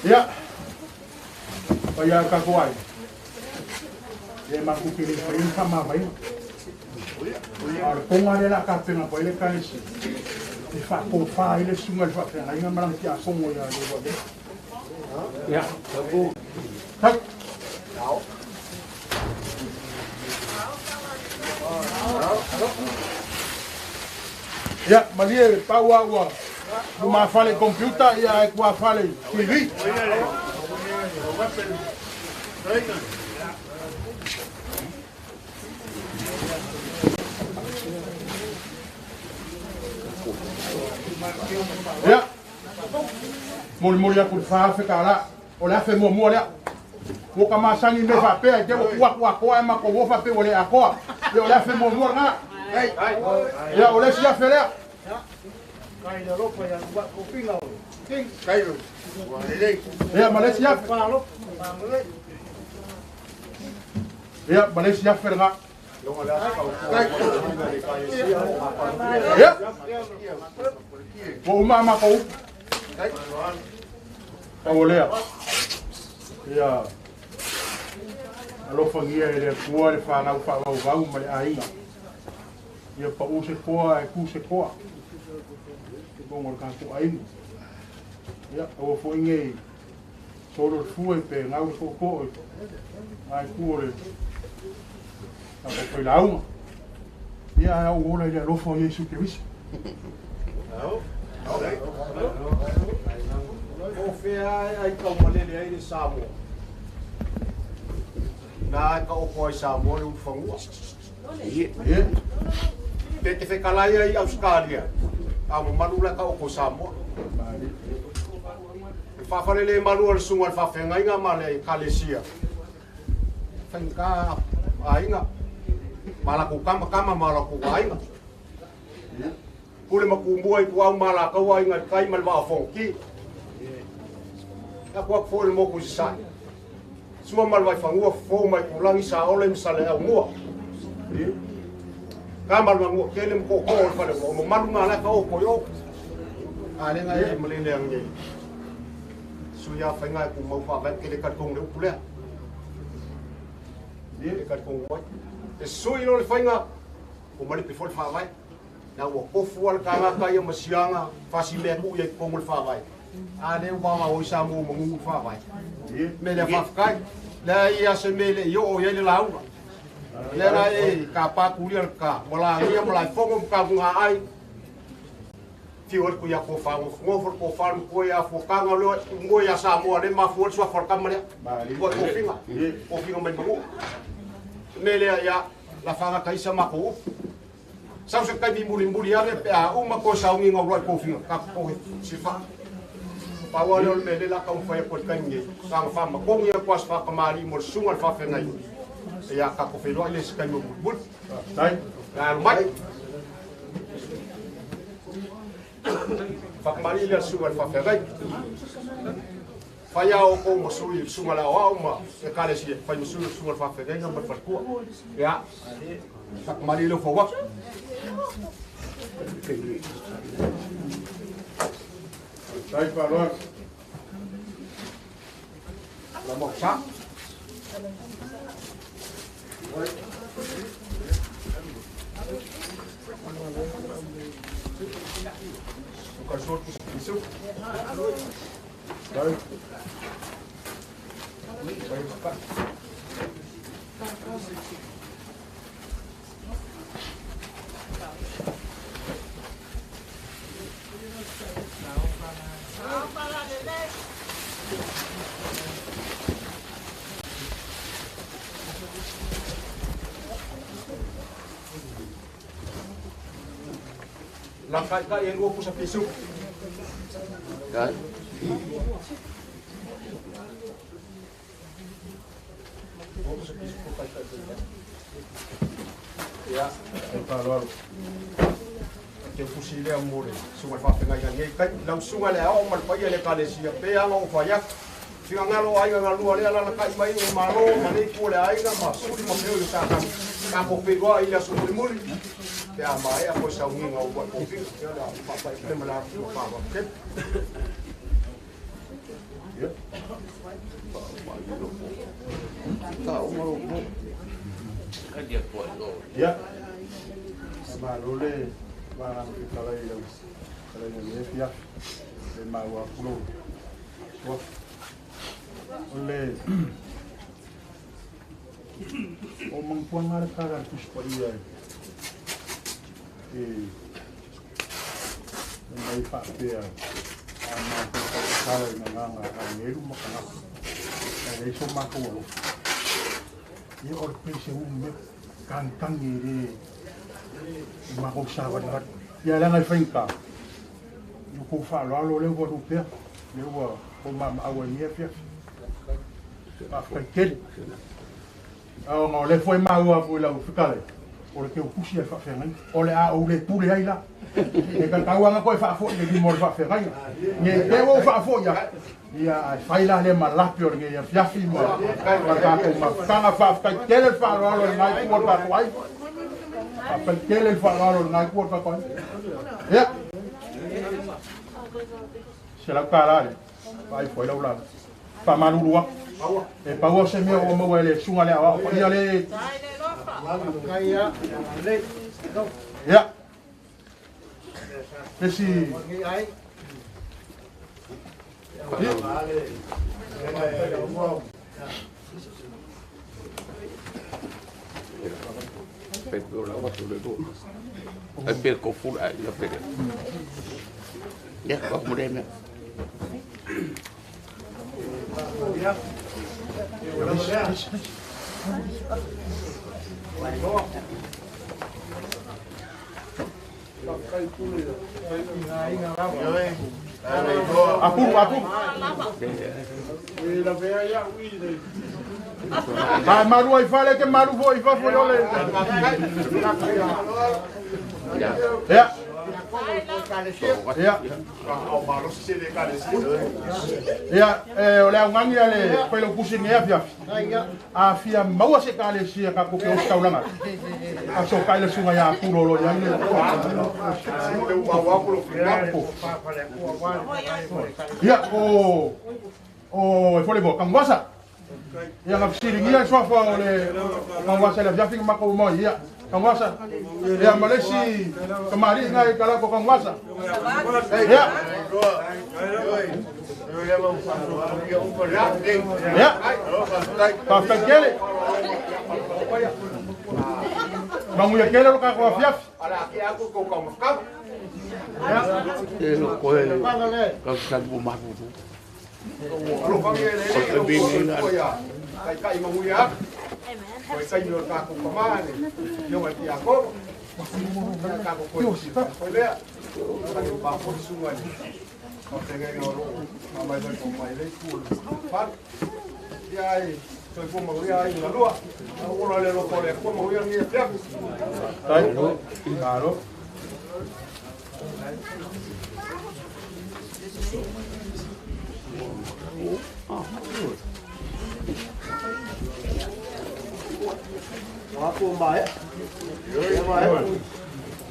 Ia, paia o tatou aiga, ia e matou te le faia ni faamavaina. A o le koga lea o le a tapena atu ai le Ekalesia, e faatofa ai le susuga i le faafeagaiga ma lana tiakono ia Leuluailii. Ia, Tau. Ia, malie, pau a ua lumafale i computer, ia ae tuafale i TV. Ia, molimoli atu i le $4,000. O le afe muamua lea. Ua ka masani i mea faapea, i te ua tuu atu atoa ae matou o faapea ua le atoa. Ia o le afe muamua lena. Ia, o le isi afe lea. Ia, ma le isi afe. Ia, ma le isi afe lena. Ia, ua uma a matou upu. Pau o lea. Ia, alofagia e le Atua le fanau faavauvau ma le aiga. Ia pau se toa ae tu se toa i luga o le tatou aiga. Ia, aua foi nei solo le fue pe gau le tootoo i nai itu o le tatou failauga. Ia, ae ou ola i le alofa o Iesu Keriso. O fea ai taumalele ai le Samoa. Na ai ka oko ai Samoa le ulufanua. Pe te fekalai ai Australia. A ua malu la ka oko Samoa. Le faafalele le malu o le susuga i le faafeagaiga ma le ekalesia. Faigata aiga ma latou kama, kama ma latou aiga. Pule ma kumua i tuau ma alakaua aiga i le tai ma le vaa o Fonoti. Aku aku foi le moku i Sasae. Sua ma le Vaifanua, Fofo ma Itulagi, Saole ma Saleaaumua. Ka ma le Manuatele ma Tootoo o le Faleula. O mamalu na alaka o koi o. A le ngai e malele ange. Sui a whainga e kumau whaavae ke le kalikong le upu lea. Le kalikong wai. E sui lo le whainga, o malipe fo le whaavae. Na ua kofu ala kāngaka ia masianga, fasi mea ku ia i kongo le whaavae. A le wawa o isa mo mangungu whaavae. Me lea whawhakai, lea ia se me le i o ia le launga. Lea na e ka pākuria le ka, wala ia ma lai fongo ka bunga ai. Whiu atu ia ko whango, ngofo ko whango ko ia fo kanga le ngo ia Samoa le mafu le sua kama lea. Ua ko finga, ko finga mai mangu. Me lea ia la whanga kaisa ma ko upu. Sau se kai mi muri muri ane pe a uma ko saungi ngau roi ko finga ka ko he sifa. Paua leo le mele la ka umwhai ko kai nge. Ka wha makongi ia kwa swa kamari mo sunga le whawhengai. Ia ka ko whenua ile se kai mo muri. Tai. La mai. Whakamari le sunga le whawhengai. Whai ao ko masui sunga la o ma e kale si whai masui sunga le whawhengai ma whakua. Ia whakamari le whawak. Tai whaloa. La mo sa. Tai. La kai kai e lua pusa pisu. Kai. Pusa pisu ko kai kai. Ia, E whaloa. te pusi lea mo le sunga le whawhengai ngai nei kai. Lau sunga le ao ma le paia le kalesia pe anga o whai atu. Whiga ngalo aiga ngalua lea lala kai mai o malo ma nei kua le aiga ma suli ma peo i o tākani. Ka ko whenua i le aso muri muri. Pe a mai a koe saunginga o wai kōwhinga. Ia la papai pe ma la atu whawa. Ke? Ia. Malo le wā ke kalai au. Kalai na le fia. Le maua kulo. Sua. O le o mangpuanga le kara tuspa ia e mai whaapea a mātou whakatala i ngā ngā a ngeru ma kanaka. A rei so mātou alofa. Ia o le peise u me kantangi re i mākou sāwariwari. Ia langa i whainga. I kou whaaloalo leo ua rupea. Leo ua kou mama aua i nia fia. Whawhai tele. Ao ngā le foi maua fui lau whikale. O le teutusi a le faafeagaiga o le a ou lē pule ai la e tatauaga koe faafo'i le lima o le faafeagaiga nei te ua ou faafo'i atu ia ae fai la lea ma lape o lenei afiafi ma ma le tatou mafutaga faafetai tele le faaaloalo i lenā itu o le tatou aiga faafetai tele le faaaloalo i lenā itu o le tatou aiga ia $100 le vaai foi lau lala faamalulu atu e paua se mea ua maua e le susuga le aoao paia le ia esi Ai pe ko fula ai la pe. Ya, ko mo le. Apuru, apuru. Ma malu ai fale ke malu fo i fafo ole. Ya. Ya. Ya, o le augagi a le failautusi lenei afiafi. Afia maua se ekalesia tatou te ositaulaga. Asokai le susuga iā Pulo o lo o i ai le. Ia, o o e fole mo Kamuasa. Ia na fesiligia le suafa o le Kamuasa i le afiafi na matou omai. Ia, Kamuasa. Ia ma le isi tamalii na i talako Kamuasa. Ia. Ia. Faafetai tele. Manuia tele lo tatou afiafi. Ia. E lo koe ka sa mo ma fu. O te bi ni na. Tai. Malo. Ua mai. Ia mai.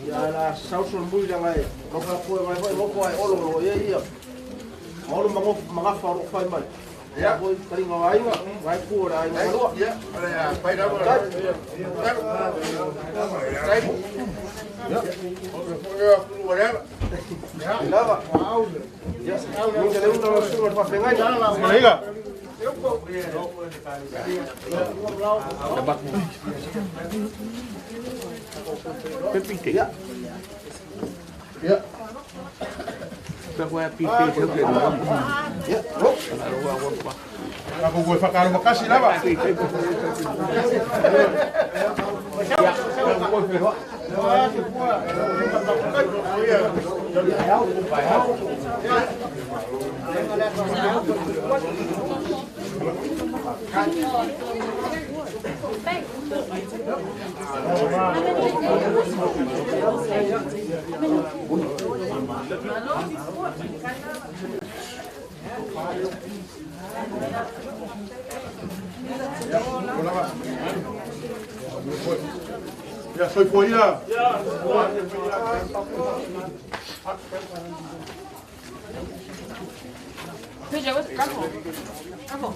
Ia la sauso mui la ngai. Mo ka ko mai foi mo ko ai olo lo ia ia. Olo mango mangafa ro fai mai. Ia foi taringa ai nga vai ku ra ai nga lua. Ia, ala pai ra. Tai. Ia. Lava. Ia. Ni le una lo suga fa fengai. Maleiga. Pepite. Ia. Ia. Pe koe pite se te no. Ia. Ako koe whakaaro makasi lava. Ia soifua ia. PJ, what's careful? Careful.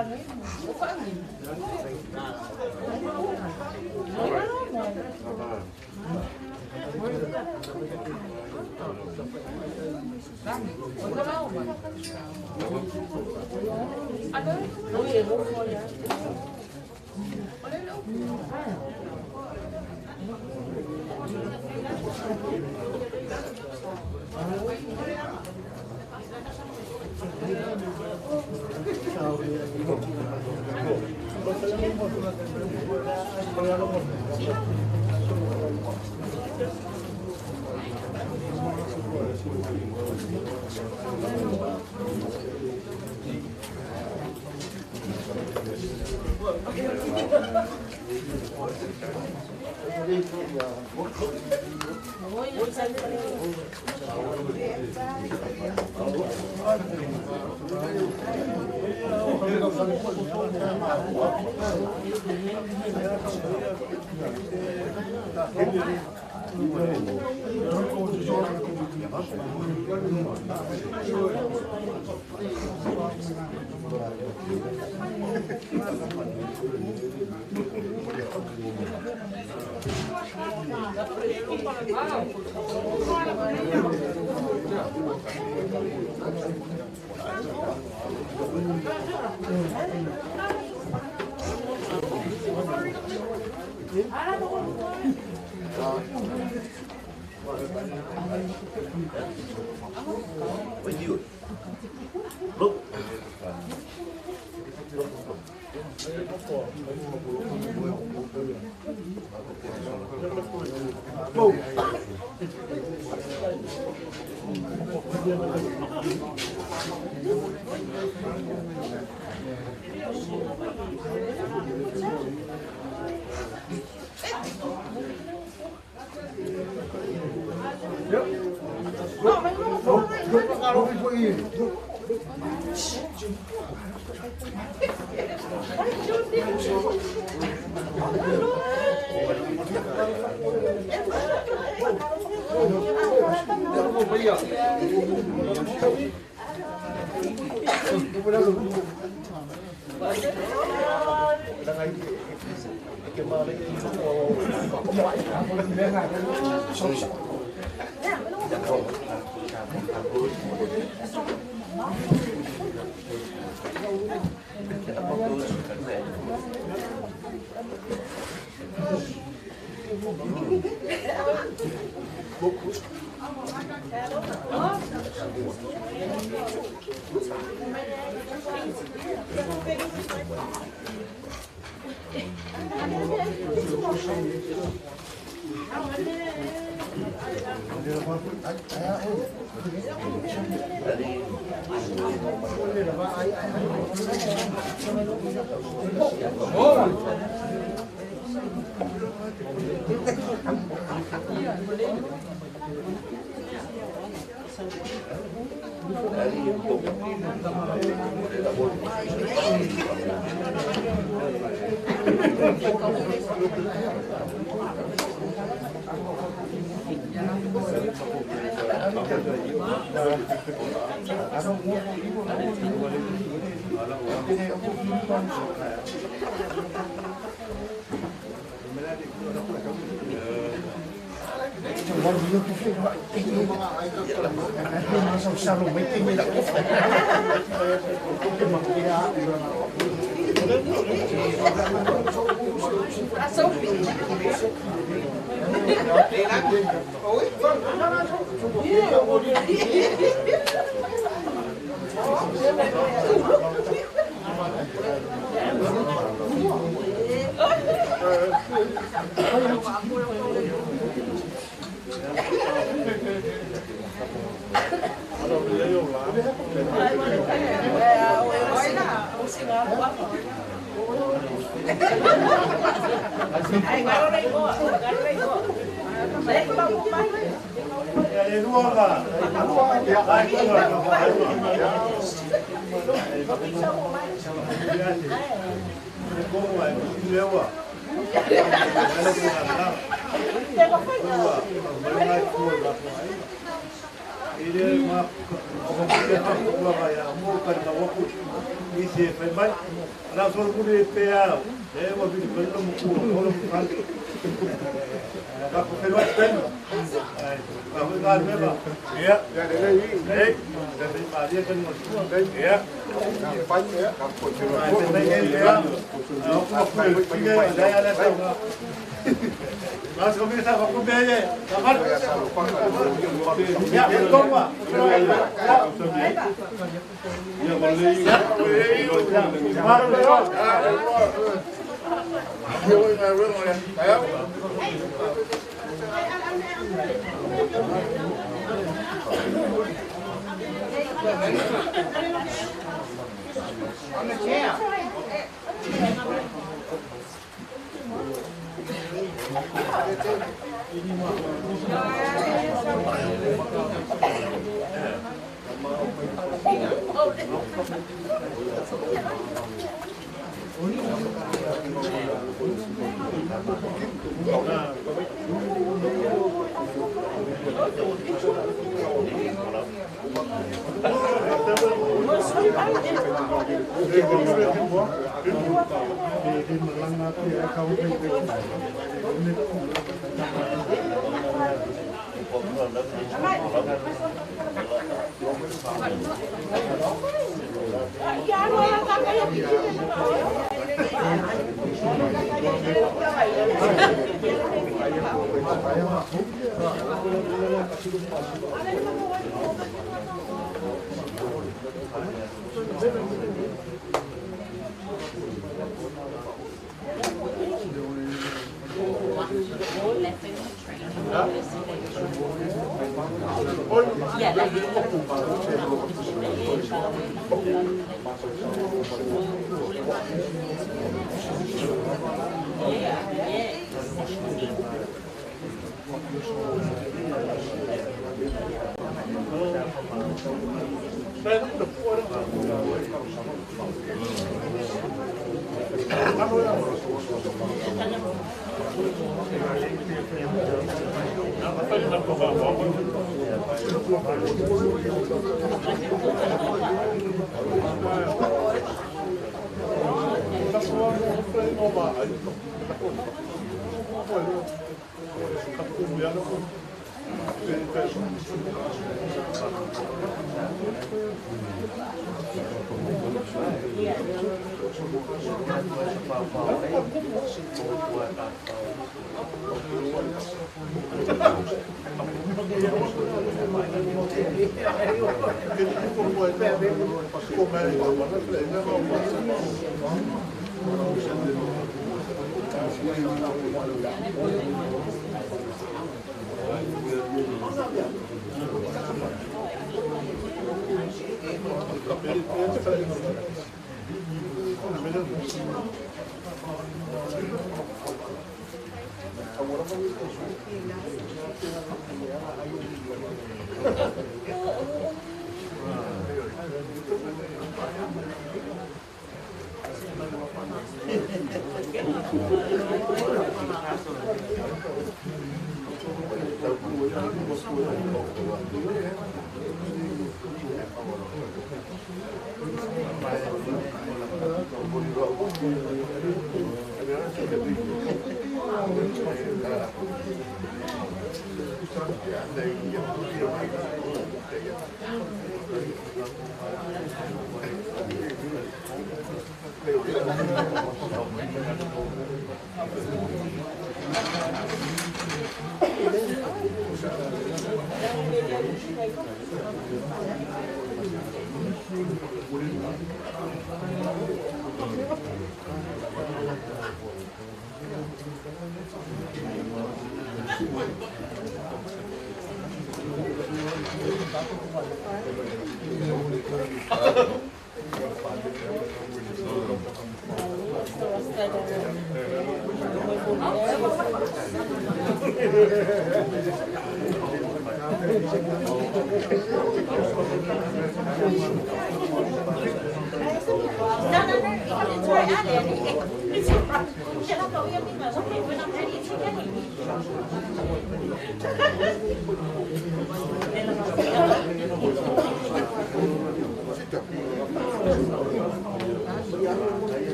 Thank you. I'm the champ.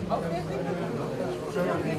Okay. I know.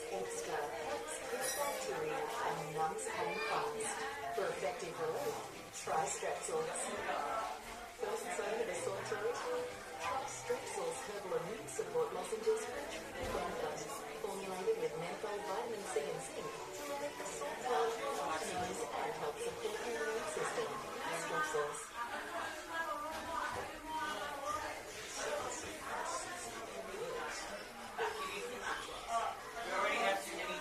Extra helps kill bacteria and numbs pain fast. For effective relief, try Strepsils. First sign of a sore throat? Try Strepsils Herbal Immune Support Lozenges for triple benefit. Formulated with menthol, vitamin C and zinc to relieve the sore throat, nose and help support your immune system. Strepsils. We already have too many.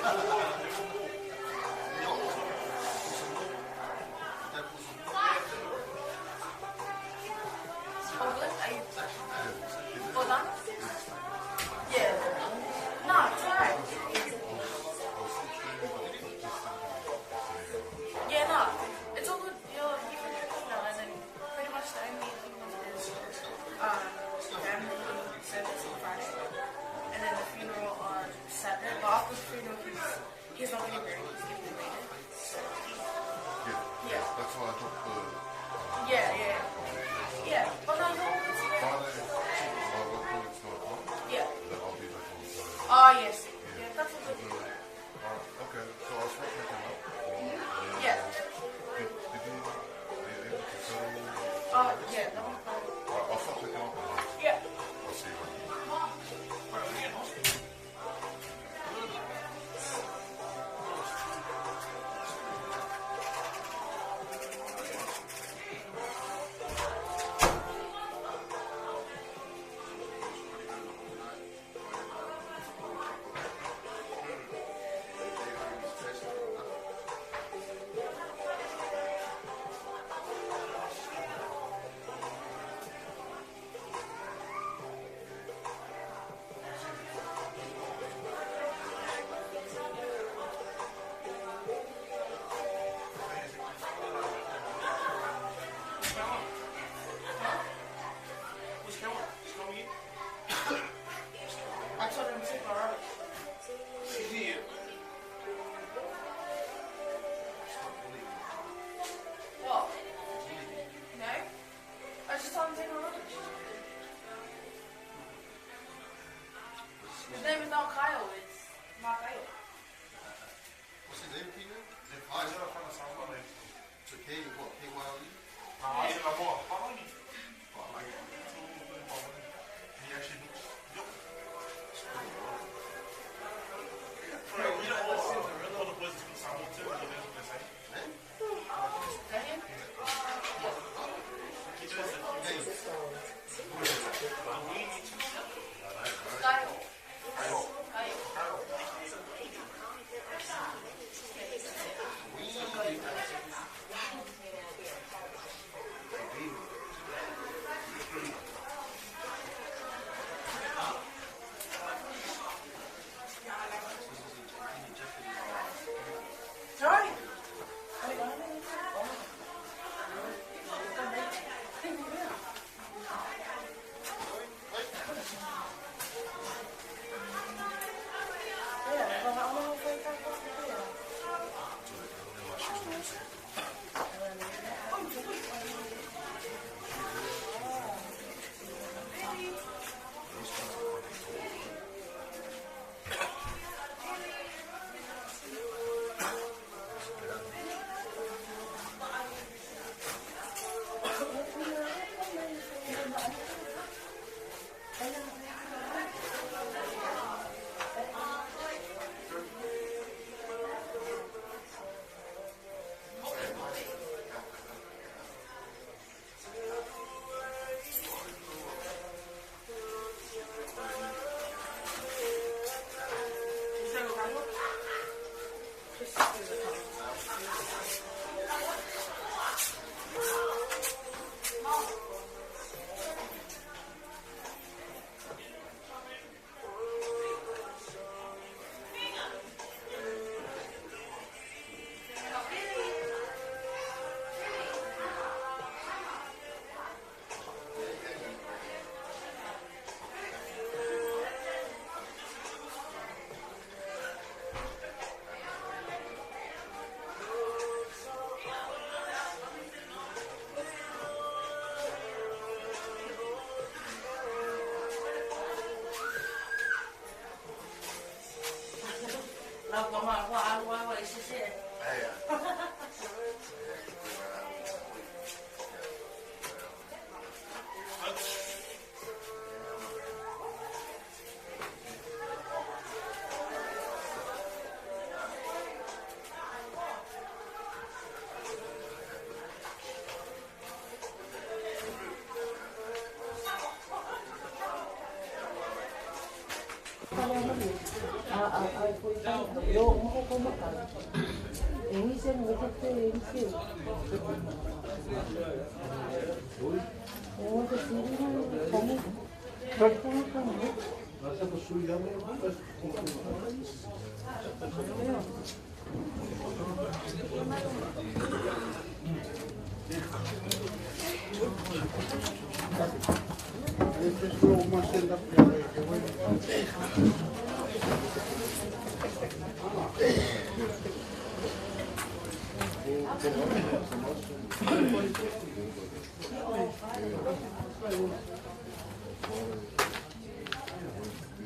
Oh, good? Are you all done? Yeah. No, it's alright. Yeah, no. It's all good. You can pick up now, and then pretty much the only thing is family service on Friday, and then the funeral on Saturday. But after the funeral, he's not getting married. He's getting cremated. So Yeah. Yeah. That's why I took the Yeah. But no, you're all good to go. Friday. My work colleagues 9 o'clock. Yeah. Then I'll be back on Saturday. Oh, yes. Yeah, that's all good. Alright, okay. So I'll start packing up. Yeah. Did you, are you able to settle? Yeah. That one's fine. Alright, I'll start picking up and Yeah. I'll see you. What's going on? Just coming in. I told him to take my rubbish. She's here. What? No? I just told him to take my rubbish. His name is not Kyle, it's Makayo. What's his name, Peter? So K, what, K-Y-L-E? He actually looks. Is that him? Kyle. Kyle. Sorry. His sisters are coming. 老公啊，我啊我我谢谢。哎呀。 A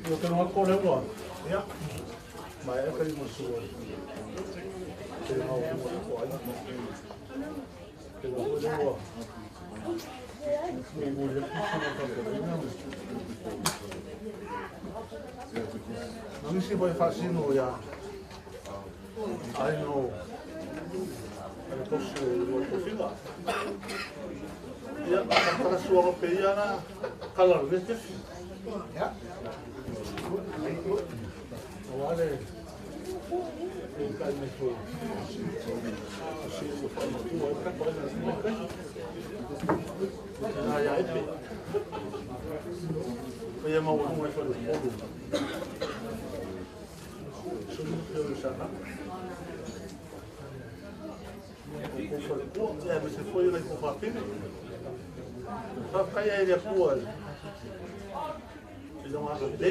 Yo te no ko lewa. Ya. Mai e kai mo suo. Te no ko ko ai. Te no ko lewa. Mo mo le ko sa ka ko na. Nisi voi fasino ya. Ai no. Ale posso lo tofila. Ya, ka sua ko pe ya na kala vete. Ya. Wale e kai me fo. Si o fa ma tu ai ka ko na ni ka. Na ya epe. Ko ya ma wo mo fa lo ko. So mo te sa na. Ko fa ko ya me se foi le ko fa pine. Fa kai ai le ko. Ils ont arrêté.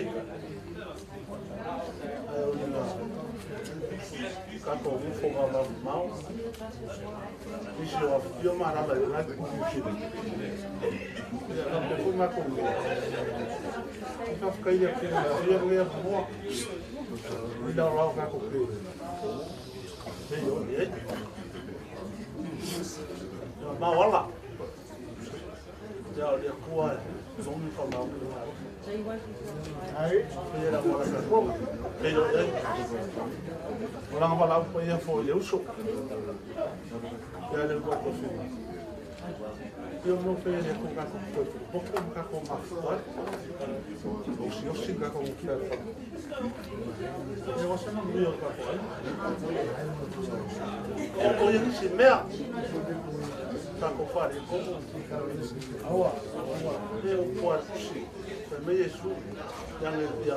Kato ufo ma mau. Isi o fio ma la la ku ku. Ya ka pe fu ma ko. Ka ka ia ke ia ia mo. I la ra ka ko ke. Te yo ye. Ma wala. Ya le ku a. Zoni fa ma. Ai, ia la wala ka ko. Te yo ye. Ola wala ko ia fo le uso. Ia le ko ko fi. Io mo fe le ko ka ko ko ko ka ko ma fo. O si o si ka ko ki fa. E o se no io ka ko. O ko ia si mea. Ka ko fa le ko. Awa, awa. E o ko si. Pe me Yesu ya le ya.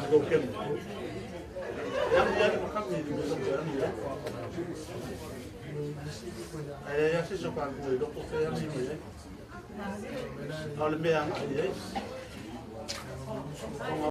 Ko ke. Ya ya ko ka mi ni so ya ni. Ai ya si so ka ko lo ko fe ya ni me. Ale me an ai.